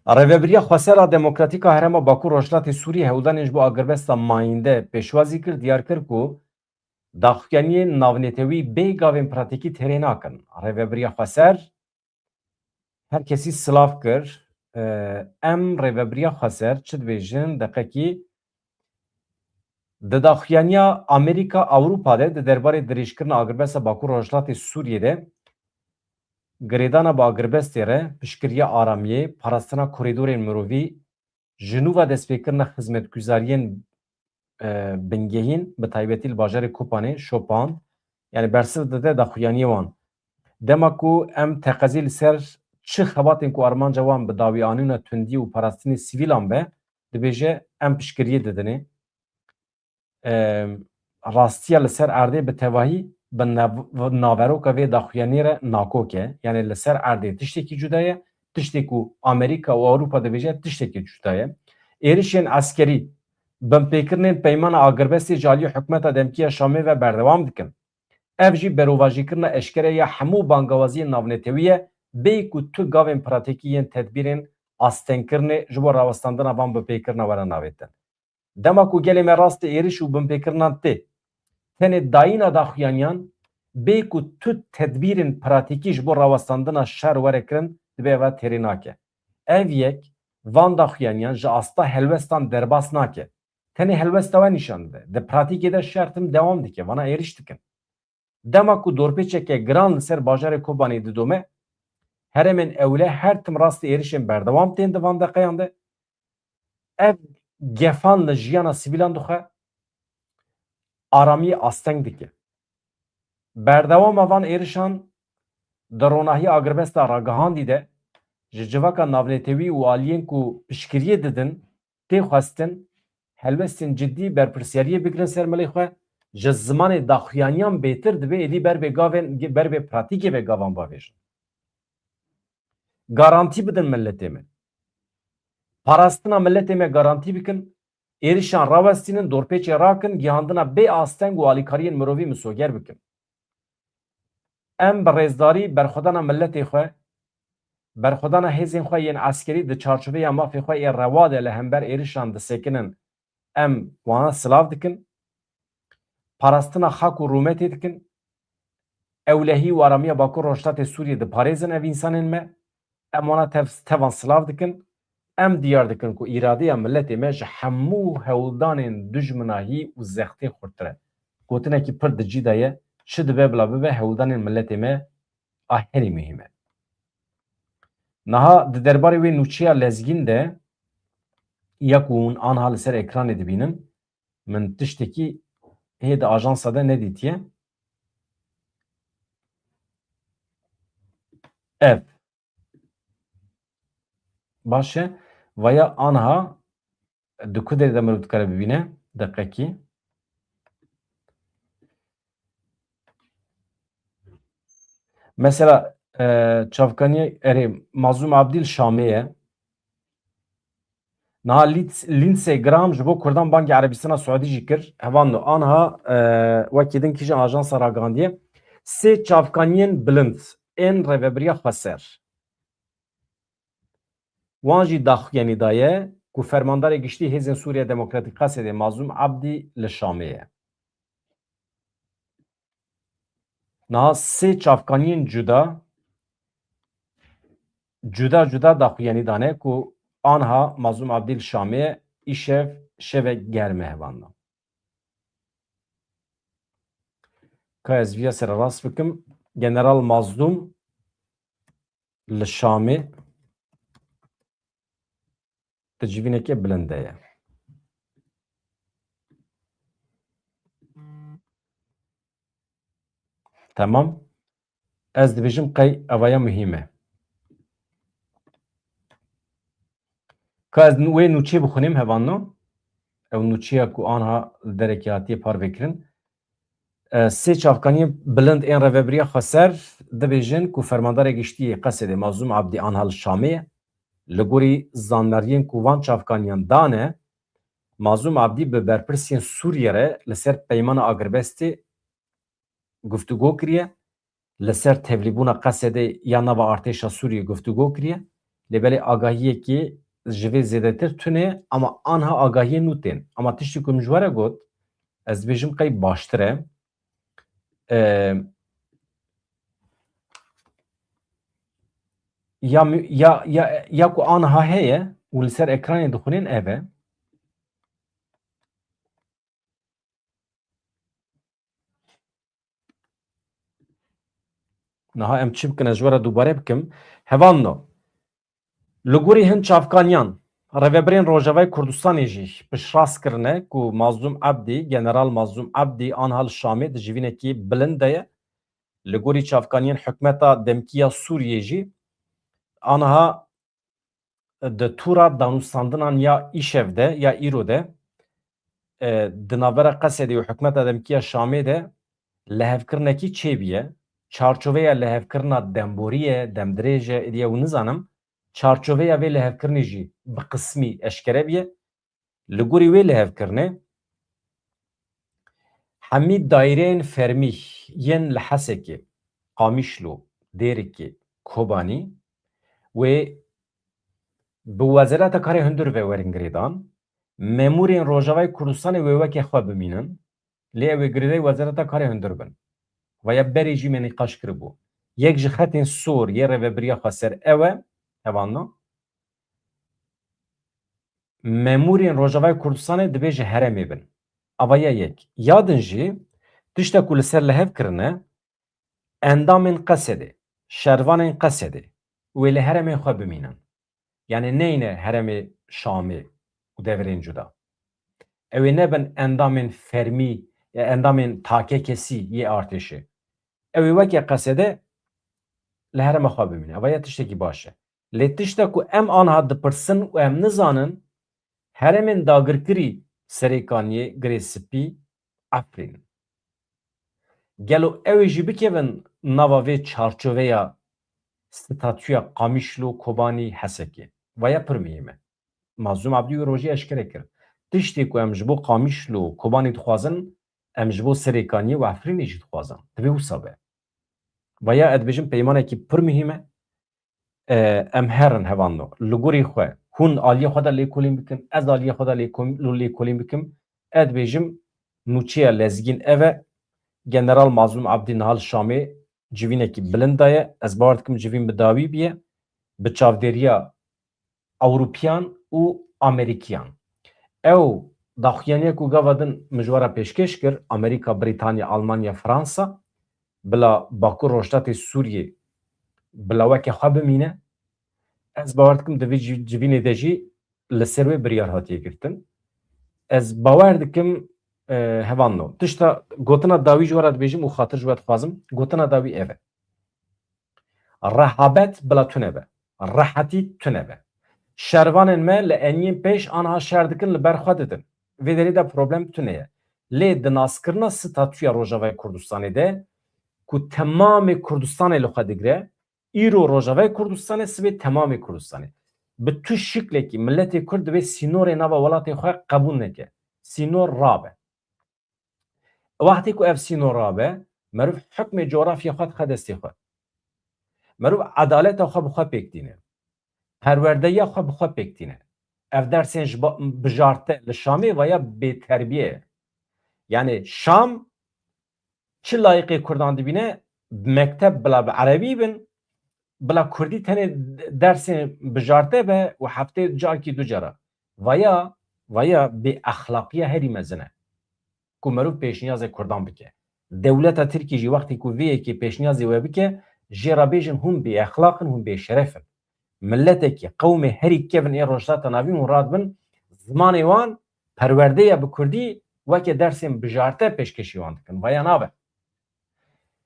Rêvebiriya Xweser a Demokratîk a Herêma Bakur Rojhilatê Sûriyê hewldanên ji bo agirbesta mayînde pêşwazî kir, diyar kir ku daxuyaniyên navnetewî bê gavên pratîkî têrê nakin. Rêvebiriya Xweser her kesî silav kir. Em Rêvebiriya Xweser çi dibêjin? Deqekî, di daxuyaniya Amerîka Ewropa de di derbarê dirêjkirina agirbesta Bakur Rojhilatê Sûriyê de girêdana bi agirbestê re, piştgiriya aramiyê, parastina korîdorên mirovî, ji nû ve destpêkirina xizmetguzariyên, e, bingehîn, bi taybetî li bajarê Kopanê, Şopan, yani bersiv dide daxuyaniyê wan. Dema ku em teqezî li ser çi xebatên ku armanca wan bi dawî anîna tundî û parastinê sivîlan be, dibêje em piştgiriyê didinê. Em, rastiya li ser erdê bi tevahî bi nav-, naveroka vê daxuyaniyê re nakok e. Yani li ser erdê tiştekî cuda ye, tiştê ku Amerîka û Ewropa dibêje tiştekî cuda ye. Êrişên eskerî Binpêkirinên peymana agirbestê ji aliyê hikûmeta demkî ya Şamê ve berdewam dikin. Ev jî berovajîkirina eşkere ya hemû bangawaziyên navnetewî ye, bêyî ku tu gavên pratîkî yên tedbîrên astengkirinê ji bo rawestandina van binpêkirina were navêtin. Dema ku gelê me rastê êriş û binpêkirinan tê, tenê dayîna daxuyaniyan, bê ku tu tedbîrên pratîkî ji bo rawestandina şer were kirin, dibe eva têrê nake. Ev yek van daxuyaniyan ji asta helwestan derbas nake. Tenê helwesta we nîşan dide. Di pratîkê de şer tim dewam dike. Vana êriş dikin. Dema ku dorpêçeke giran li ser bajarê Kobanê didome, herêmên ewle her tim rastî êrişên berdewam tên di van deqeyan de. Ev gefan li jiyana sivîlan dixwe, aramiyê asteng dike. Berdewama van êrişan di ronahiya agirbesta ragihandî de ji civaka navnetewî û aliyên ku piştgiriyê didin tê xwestin, helwestên cidî berpirsiyariyê bigirin ser milê xwe, ji zimanê daxuyaniyan bêtir dibe êdî ber bê gavên, ber bê pratîkê ve gavan bavêjin. Garantî bidin miletê me. Parastina miletê me garantî bikin, êrişan rawestînin, dorpêçê rakin, gihandina bê asteng û alîkariyên mirovî misoger bikin. Em bi rêzdarî berxwedana miletê xwe, berxwedana hêzên xwe yên eskerî di çarçoveya mafê xwe ê rewa de li hember êrişan disekinin, em wana silav dikin. Parastina xak û rûmetê dikin. Ewlehî û aramiya Bakur Rojhilatê Sûriyê diparêzin ev însanên me. Em wana tev-, tevan silav dikin. Em diyar dikin ku îradeya miletê me ji hemû hewldanên dijminahî û zextê xurttir e. Gotinekî pir di cî de ye, çi dibe bila bibe, hewldanên miletê me a herî muhîm e. Niha di derbarê wê nûçeya lezgîn de ya ku hûn anha li ser ekranê dibînin, min tiştekî hê di ajansa de nedîtiye. Ev. Baş e. Vaya anha di ku derê de mirov dikare bibîne? Deqekî. Mesela, e, çavkaniyê, erê, Mazlûm Abdî li Şamê ye. Niha Linds-, Lindsey Graham ji bo Kurdan bangê Erebistana Siûdî jî kir. Hevalno, anha, e, wekî din kîjan ajansa ragihandiye. Sê çavkaniyên bilind ên Rêvebiriya Xweser. Wan jî daxuyanî daye ku Fermandarê Giştî Hêzên Sûriya Demokratîk, Qesedê, Mazlûm Abdî li Şamê ye. Niha sê çavkaniyên cuda, cuda cuda daxuyanî dane ku anha Mazlûm Abdî li Şamê ye, îşev şevek germ e, hevalno. Ka ez viya sererast bikim, General Mazlûm li Şamê di civîneke bilind de ye. Temam. Ez dibêjim qey evaya muhîm e. Ka ez wê nûçê bixwînim, hevalno. Ew nûçeya ku anha li derekê hatiye parvekirin. E, sê çavkaniyên bilind ên Rêvebiriya Xweser dibêjin ku Fermandarê Giştî yê Qesedê Mazlûm Abdî anha li Şamê ye. Li gorî zandariyên ku van çavkaniyan dane, Mazlûm Abdî bi berpirsiyên Sûriyê re li ser peymana agirbestê guftûgo kiriye, li ser tevlîbûna Qesedê ya nava artêşa Sûriyê guftûgo kiriye. Lê belê agahiyekî ji vê zêdetir tune, ama anha agahiyên nû tên. Ama tiştê ku min ji we re got, ez dibêjim qey baştir e. Ee, ya mü-, ya, ya, ya ku anha heye û li ser ekranê dixwînin ev e. Niha em çi bikin, ez ji we re dubare bikim. Hevalno, li gorî hin çavkaniyan, rêvebirên Rojavayê Kurdistanê jî piştrast kirine ku Mazlûm Ebdî, General Mazlûm Ebdî anha li Şamê di civînekî bilind de ye. Li gorî çavkaniyên hikûmeta demkî ya Sûriyê jî anha di tûra danûstandinan ya îşev de, ya îro de, e, di navbera Qesedê û hikûmeta demkî ya Şamê de lihevkirinekî çêbûye. Çarçoveya lihevkirina demborî ye, demdirêj e, êdî ew nizanim. Çarçoveya vê lihevkirinê jî bi qismî eşkere bûye. Li gorî wê lihevkirinê, hemî daîreyên fermî yên li Hesekê, Qamişlo, Dêrikê, Kobanî wê bi Wezareta Karê Hundir ve werin girêdan, memûrên Rojavayê Kurdistanê wê weke xwe bimînin, lê ew ê girêdayî Wezareta Karê Hundir bin. Vaya berê jî me nîqaş kiribû. Yek ji xetên sor yê rêvebiriya xweser ew e, hevalno, memûrên Rojavayê Kurdistanê dibê ji herêmê bin. Ava ya yek. Ya din jî, tişta ku li ser li hev kirine, endamên Qesedê, şervanên Qesedê wê li herêmên xwe bimînin. Yanî neyne herêmê Şamê û deverên cuda. Ew ê nebin endamên fermî, e, endamên takekesî yê artêşê. Ew ê weke Qesede li herêma xwe bimîne. Eva ya tiştekî baş e. Lê tişta ku em anha dipirsin û em nizanin, herêmên dagirkirî Serêkaniyê, Girê Spî, Efrîn. Gelo ew ê jî bikevin nava vê çarçoveya statûya Qamişlo, Kobanî, Hesekê? Vaya pir muhîm e. Mazlûm Abdî wî rojî eşkere kir. Tiştê ku em ji bo Qamişlo, Kobanî dixwazin, em ji bo Serêkaniyê û Efrînê jî dixwazin. Divê wisa be. Vaya ez dibêjim peymanekî pir muhîm e. E, em herin hevalno. Li gorî xwe, hûn aliyê xwe de lêkolîn bikin, ez aliyê xwe de lêko-, lêkolîn bikim. Ez dibêjim, nûçeya lezgîn ev e. General Mazlûm Abdî niha li Şamê civînekî bilind daye. Ez bawer dikim civîn bi dawî biye. Bi çavdêriya Ewropiyan û Amerîkiyan. Ew daxuyaniya ku gava din min ji we re pêşkêş kir, Amerîka, Brîtanya, Almanya, Fransa, bila Bakur Rojhilatê Sûriyê bila weke xwe bimîne. Ez bawer dikim di vê ci-, civînê de jî li ser wê biryar hatiye girtin. Ez bawer dikim, e, hevalno. Tişta gotina dawî ji we re dibêjim û xatir ji we dixwazim. Gotina dawî ev e. Rehabet bila tune be. Rehetî tune be. Şervanên me li eniyên pêş anha şer dikin, li ber xwe didin. Vê derê de problem tune ye. Lê di naskirina statûya Rojavayê Kurdistanê de ku temamê Kurdistanê li xwe digire, îro Rojavayê Kurdistanê, sibê temamê Kurdistanê. Bi tu şiklekî miletê Kurd divê sînorê nava welatê xwe qebûl neke. Sînor rabe. Wextê ku ev sînor rabe, meriv hukmê coğrafya xwe dixe destê xwe. Meriv edaleta xwe bi xwe pêk tîne. Perwerdeya xwe bi xwe pêk tîne. Ev dersên ji ba-, bijarte li Şamê vaya bêterbiye ye. Yanî Şam çi layiqê Kurdan dibîne, mekteb bila bi erebî bin, bila Kurdî tenê dersên bijarte be û heftê carekî du cara. Vaya, vaya bêexlaqiya herî mezin e. Ku meriv pêşniyazê Kurdan bike. Dewleta Tirkî jî wextê ku vê yekê pêşniyazê we bike, jê re bêjin hûn bêexlaq in, hûn bêşeref in. Miletekî, qewmê herî kevin ê Rojhilata Navîn hûn radibin, zimanê wan perwerdeya bi Kurdî weke dersên bijarte pêşkêşî wan dikin. Vaya nabe.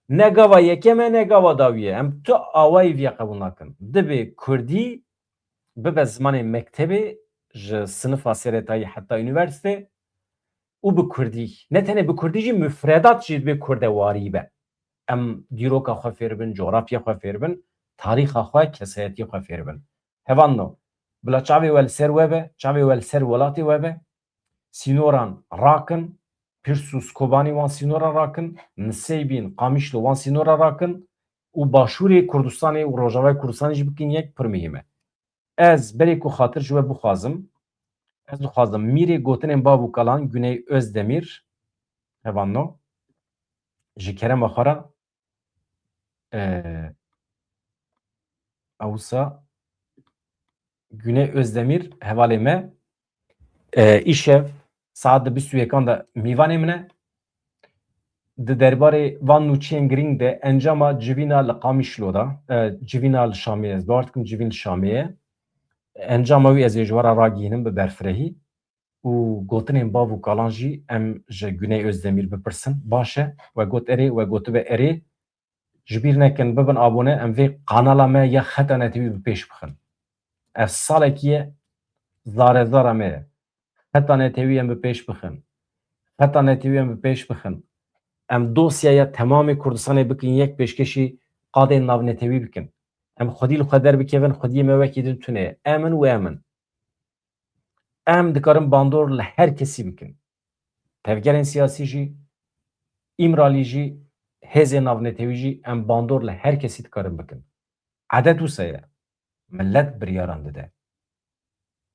Ne gava yekem e, ne gava dawî ye. Em tu awayî viya qebûl nakin. Divê Kurdî bibe zimanê mektebê ji sinifa seretayî heta unîversîte û bi Kurdî. Ne tenê bi Kurdî jî, mufredat jî divê Kurdewarî be. Em dîroka xwe fêr bin, coğrafya xwe fêr bin, tarîxa xwe, kesayetiyê xwe fêr bin. Hevalno, bila çavê we li ser we be, çavê we li ser welatê we be, sînoran rakin, Pirsûs Kobanî wan sînoran rakin, Niseybîn, Qamişlo wan sînoran rakin û Başûrê Kurdistanê û Rojavayê Kurdistanê jî bikin yek, pir muhîm e. Ez berê ku xatir ji we bixwazim, ez dixwazim mîrê gotinên bav û kalan Güney Özdemir, hevalno, ji kerema xwe re, e, ewsa Güney Özdemir hevalê me, e, îşev saet di bîst û yekan de mîvanê min e. Di derbarê van nûçeyên girîng de encama civîna li Qamişlo de, e, civîna li Şamê, ez bawer dikim civîn li Şamê ye. Encama wî ez ê ji we re ragihînim bi berfirehî. Û gotinên bav û kalan jî em ji Güney Özdemir bipirsin. Baş e, we got erê, we gotibe erê. Ji bîr nekin, bibin abone, em vê kanala me ya Xeta Netewî bi pêş bixin. Ev salekî ye, zare zara me ye. Xeta Netewî em bi pêş bixin. Xeta Netewî em bi pêş bixin. Em dosyaya temamê Kurdistanê bikin yek, pêşkêşî qadên navnetewî bikin. Em xwedî li xwe derbikevin, xwediyê me wekî din tune ye. Em in û em in. Em dikarin bandor li her kesî bikin. Tevgerên siyasî jî, Îmralî jî, hêzên navnetewî jî em bandor li her kesî dikarin bikin. Edet wisa ye. Millet biryaran dide.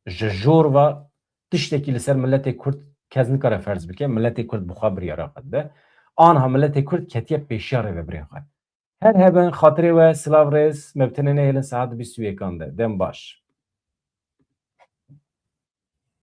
Ji jor ve tiştekî li ser miletê Kurd kes nikare ferz bike. Miletê Kurd bi xwe biryara xwe dide. Anha miletê Kurd ketiye pêşiya rêvebirên xwe. Her hebin, xatirê we, silav rêz, me bi tenê nehêlin saet bîst û yekan de. Dem baş.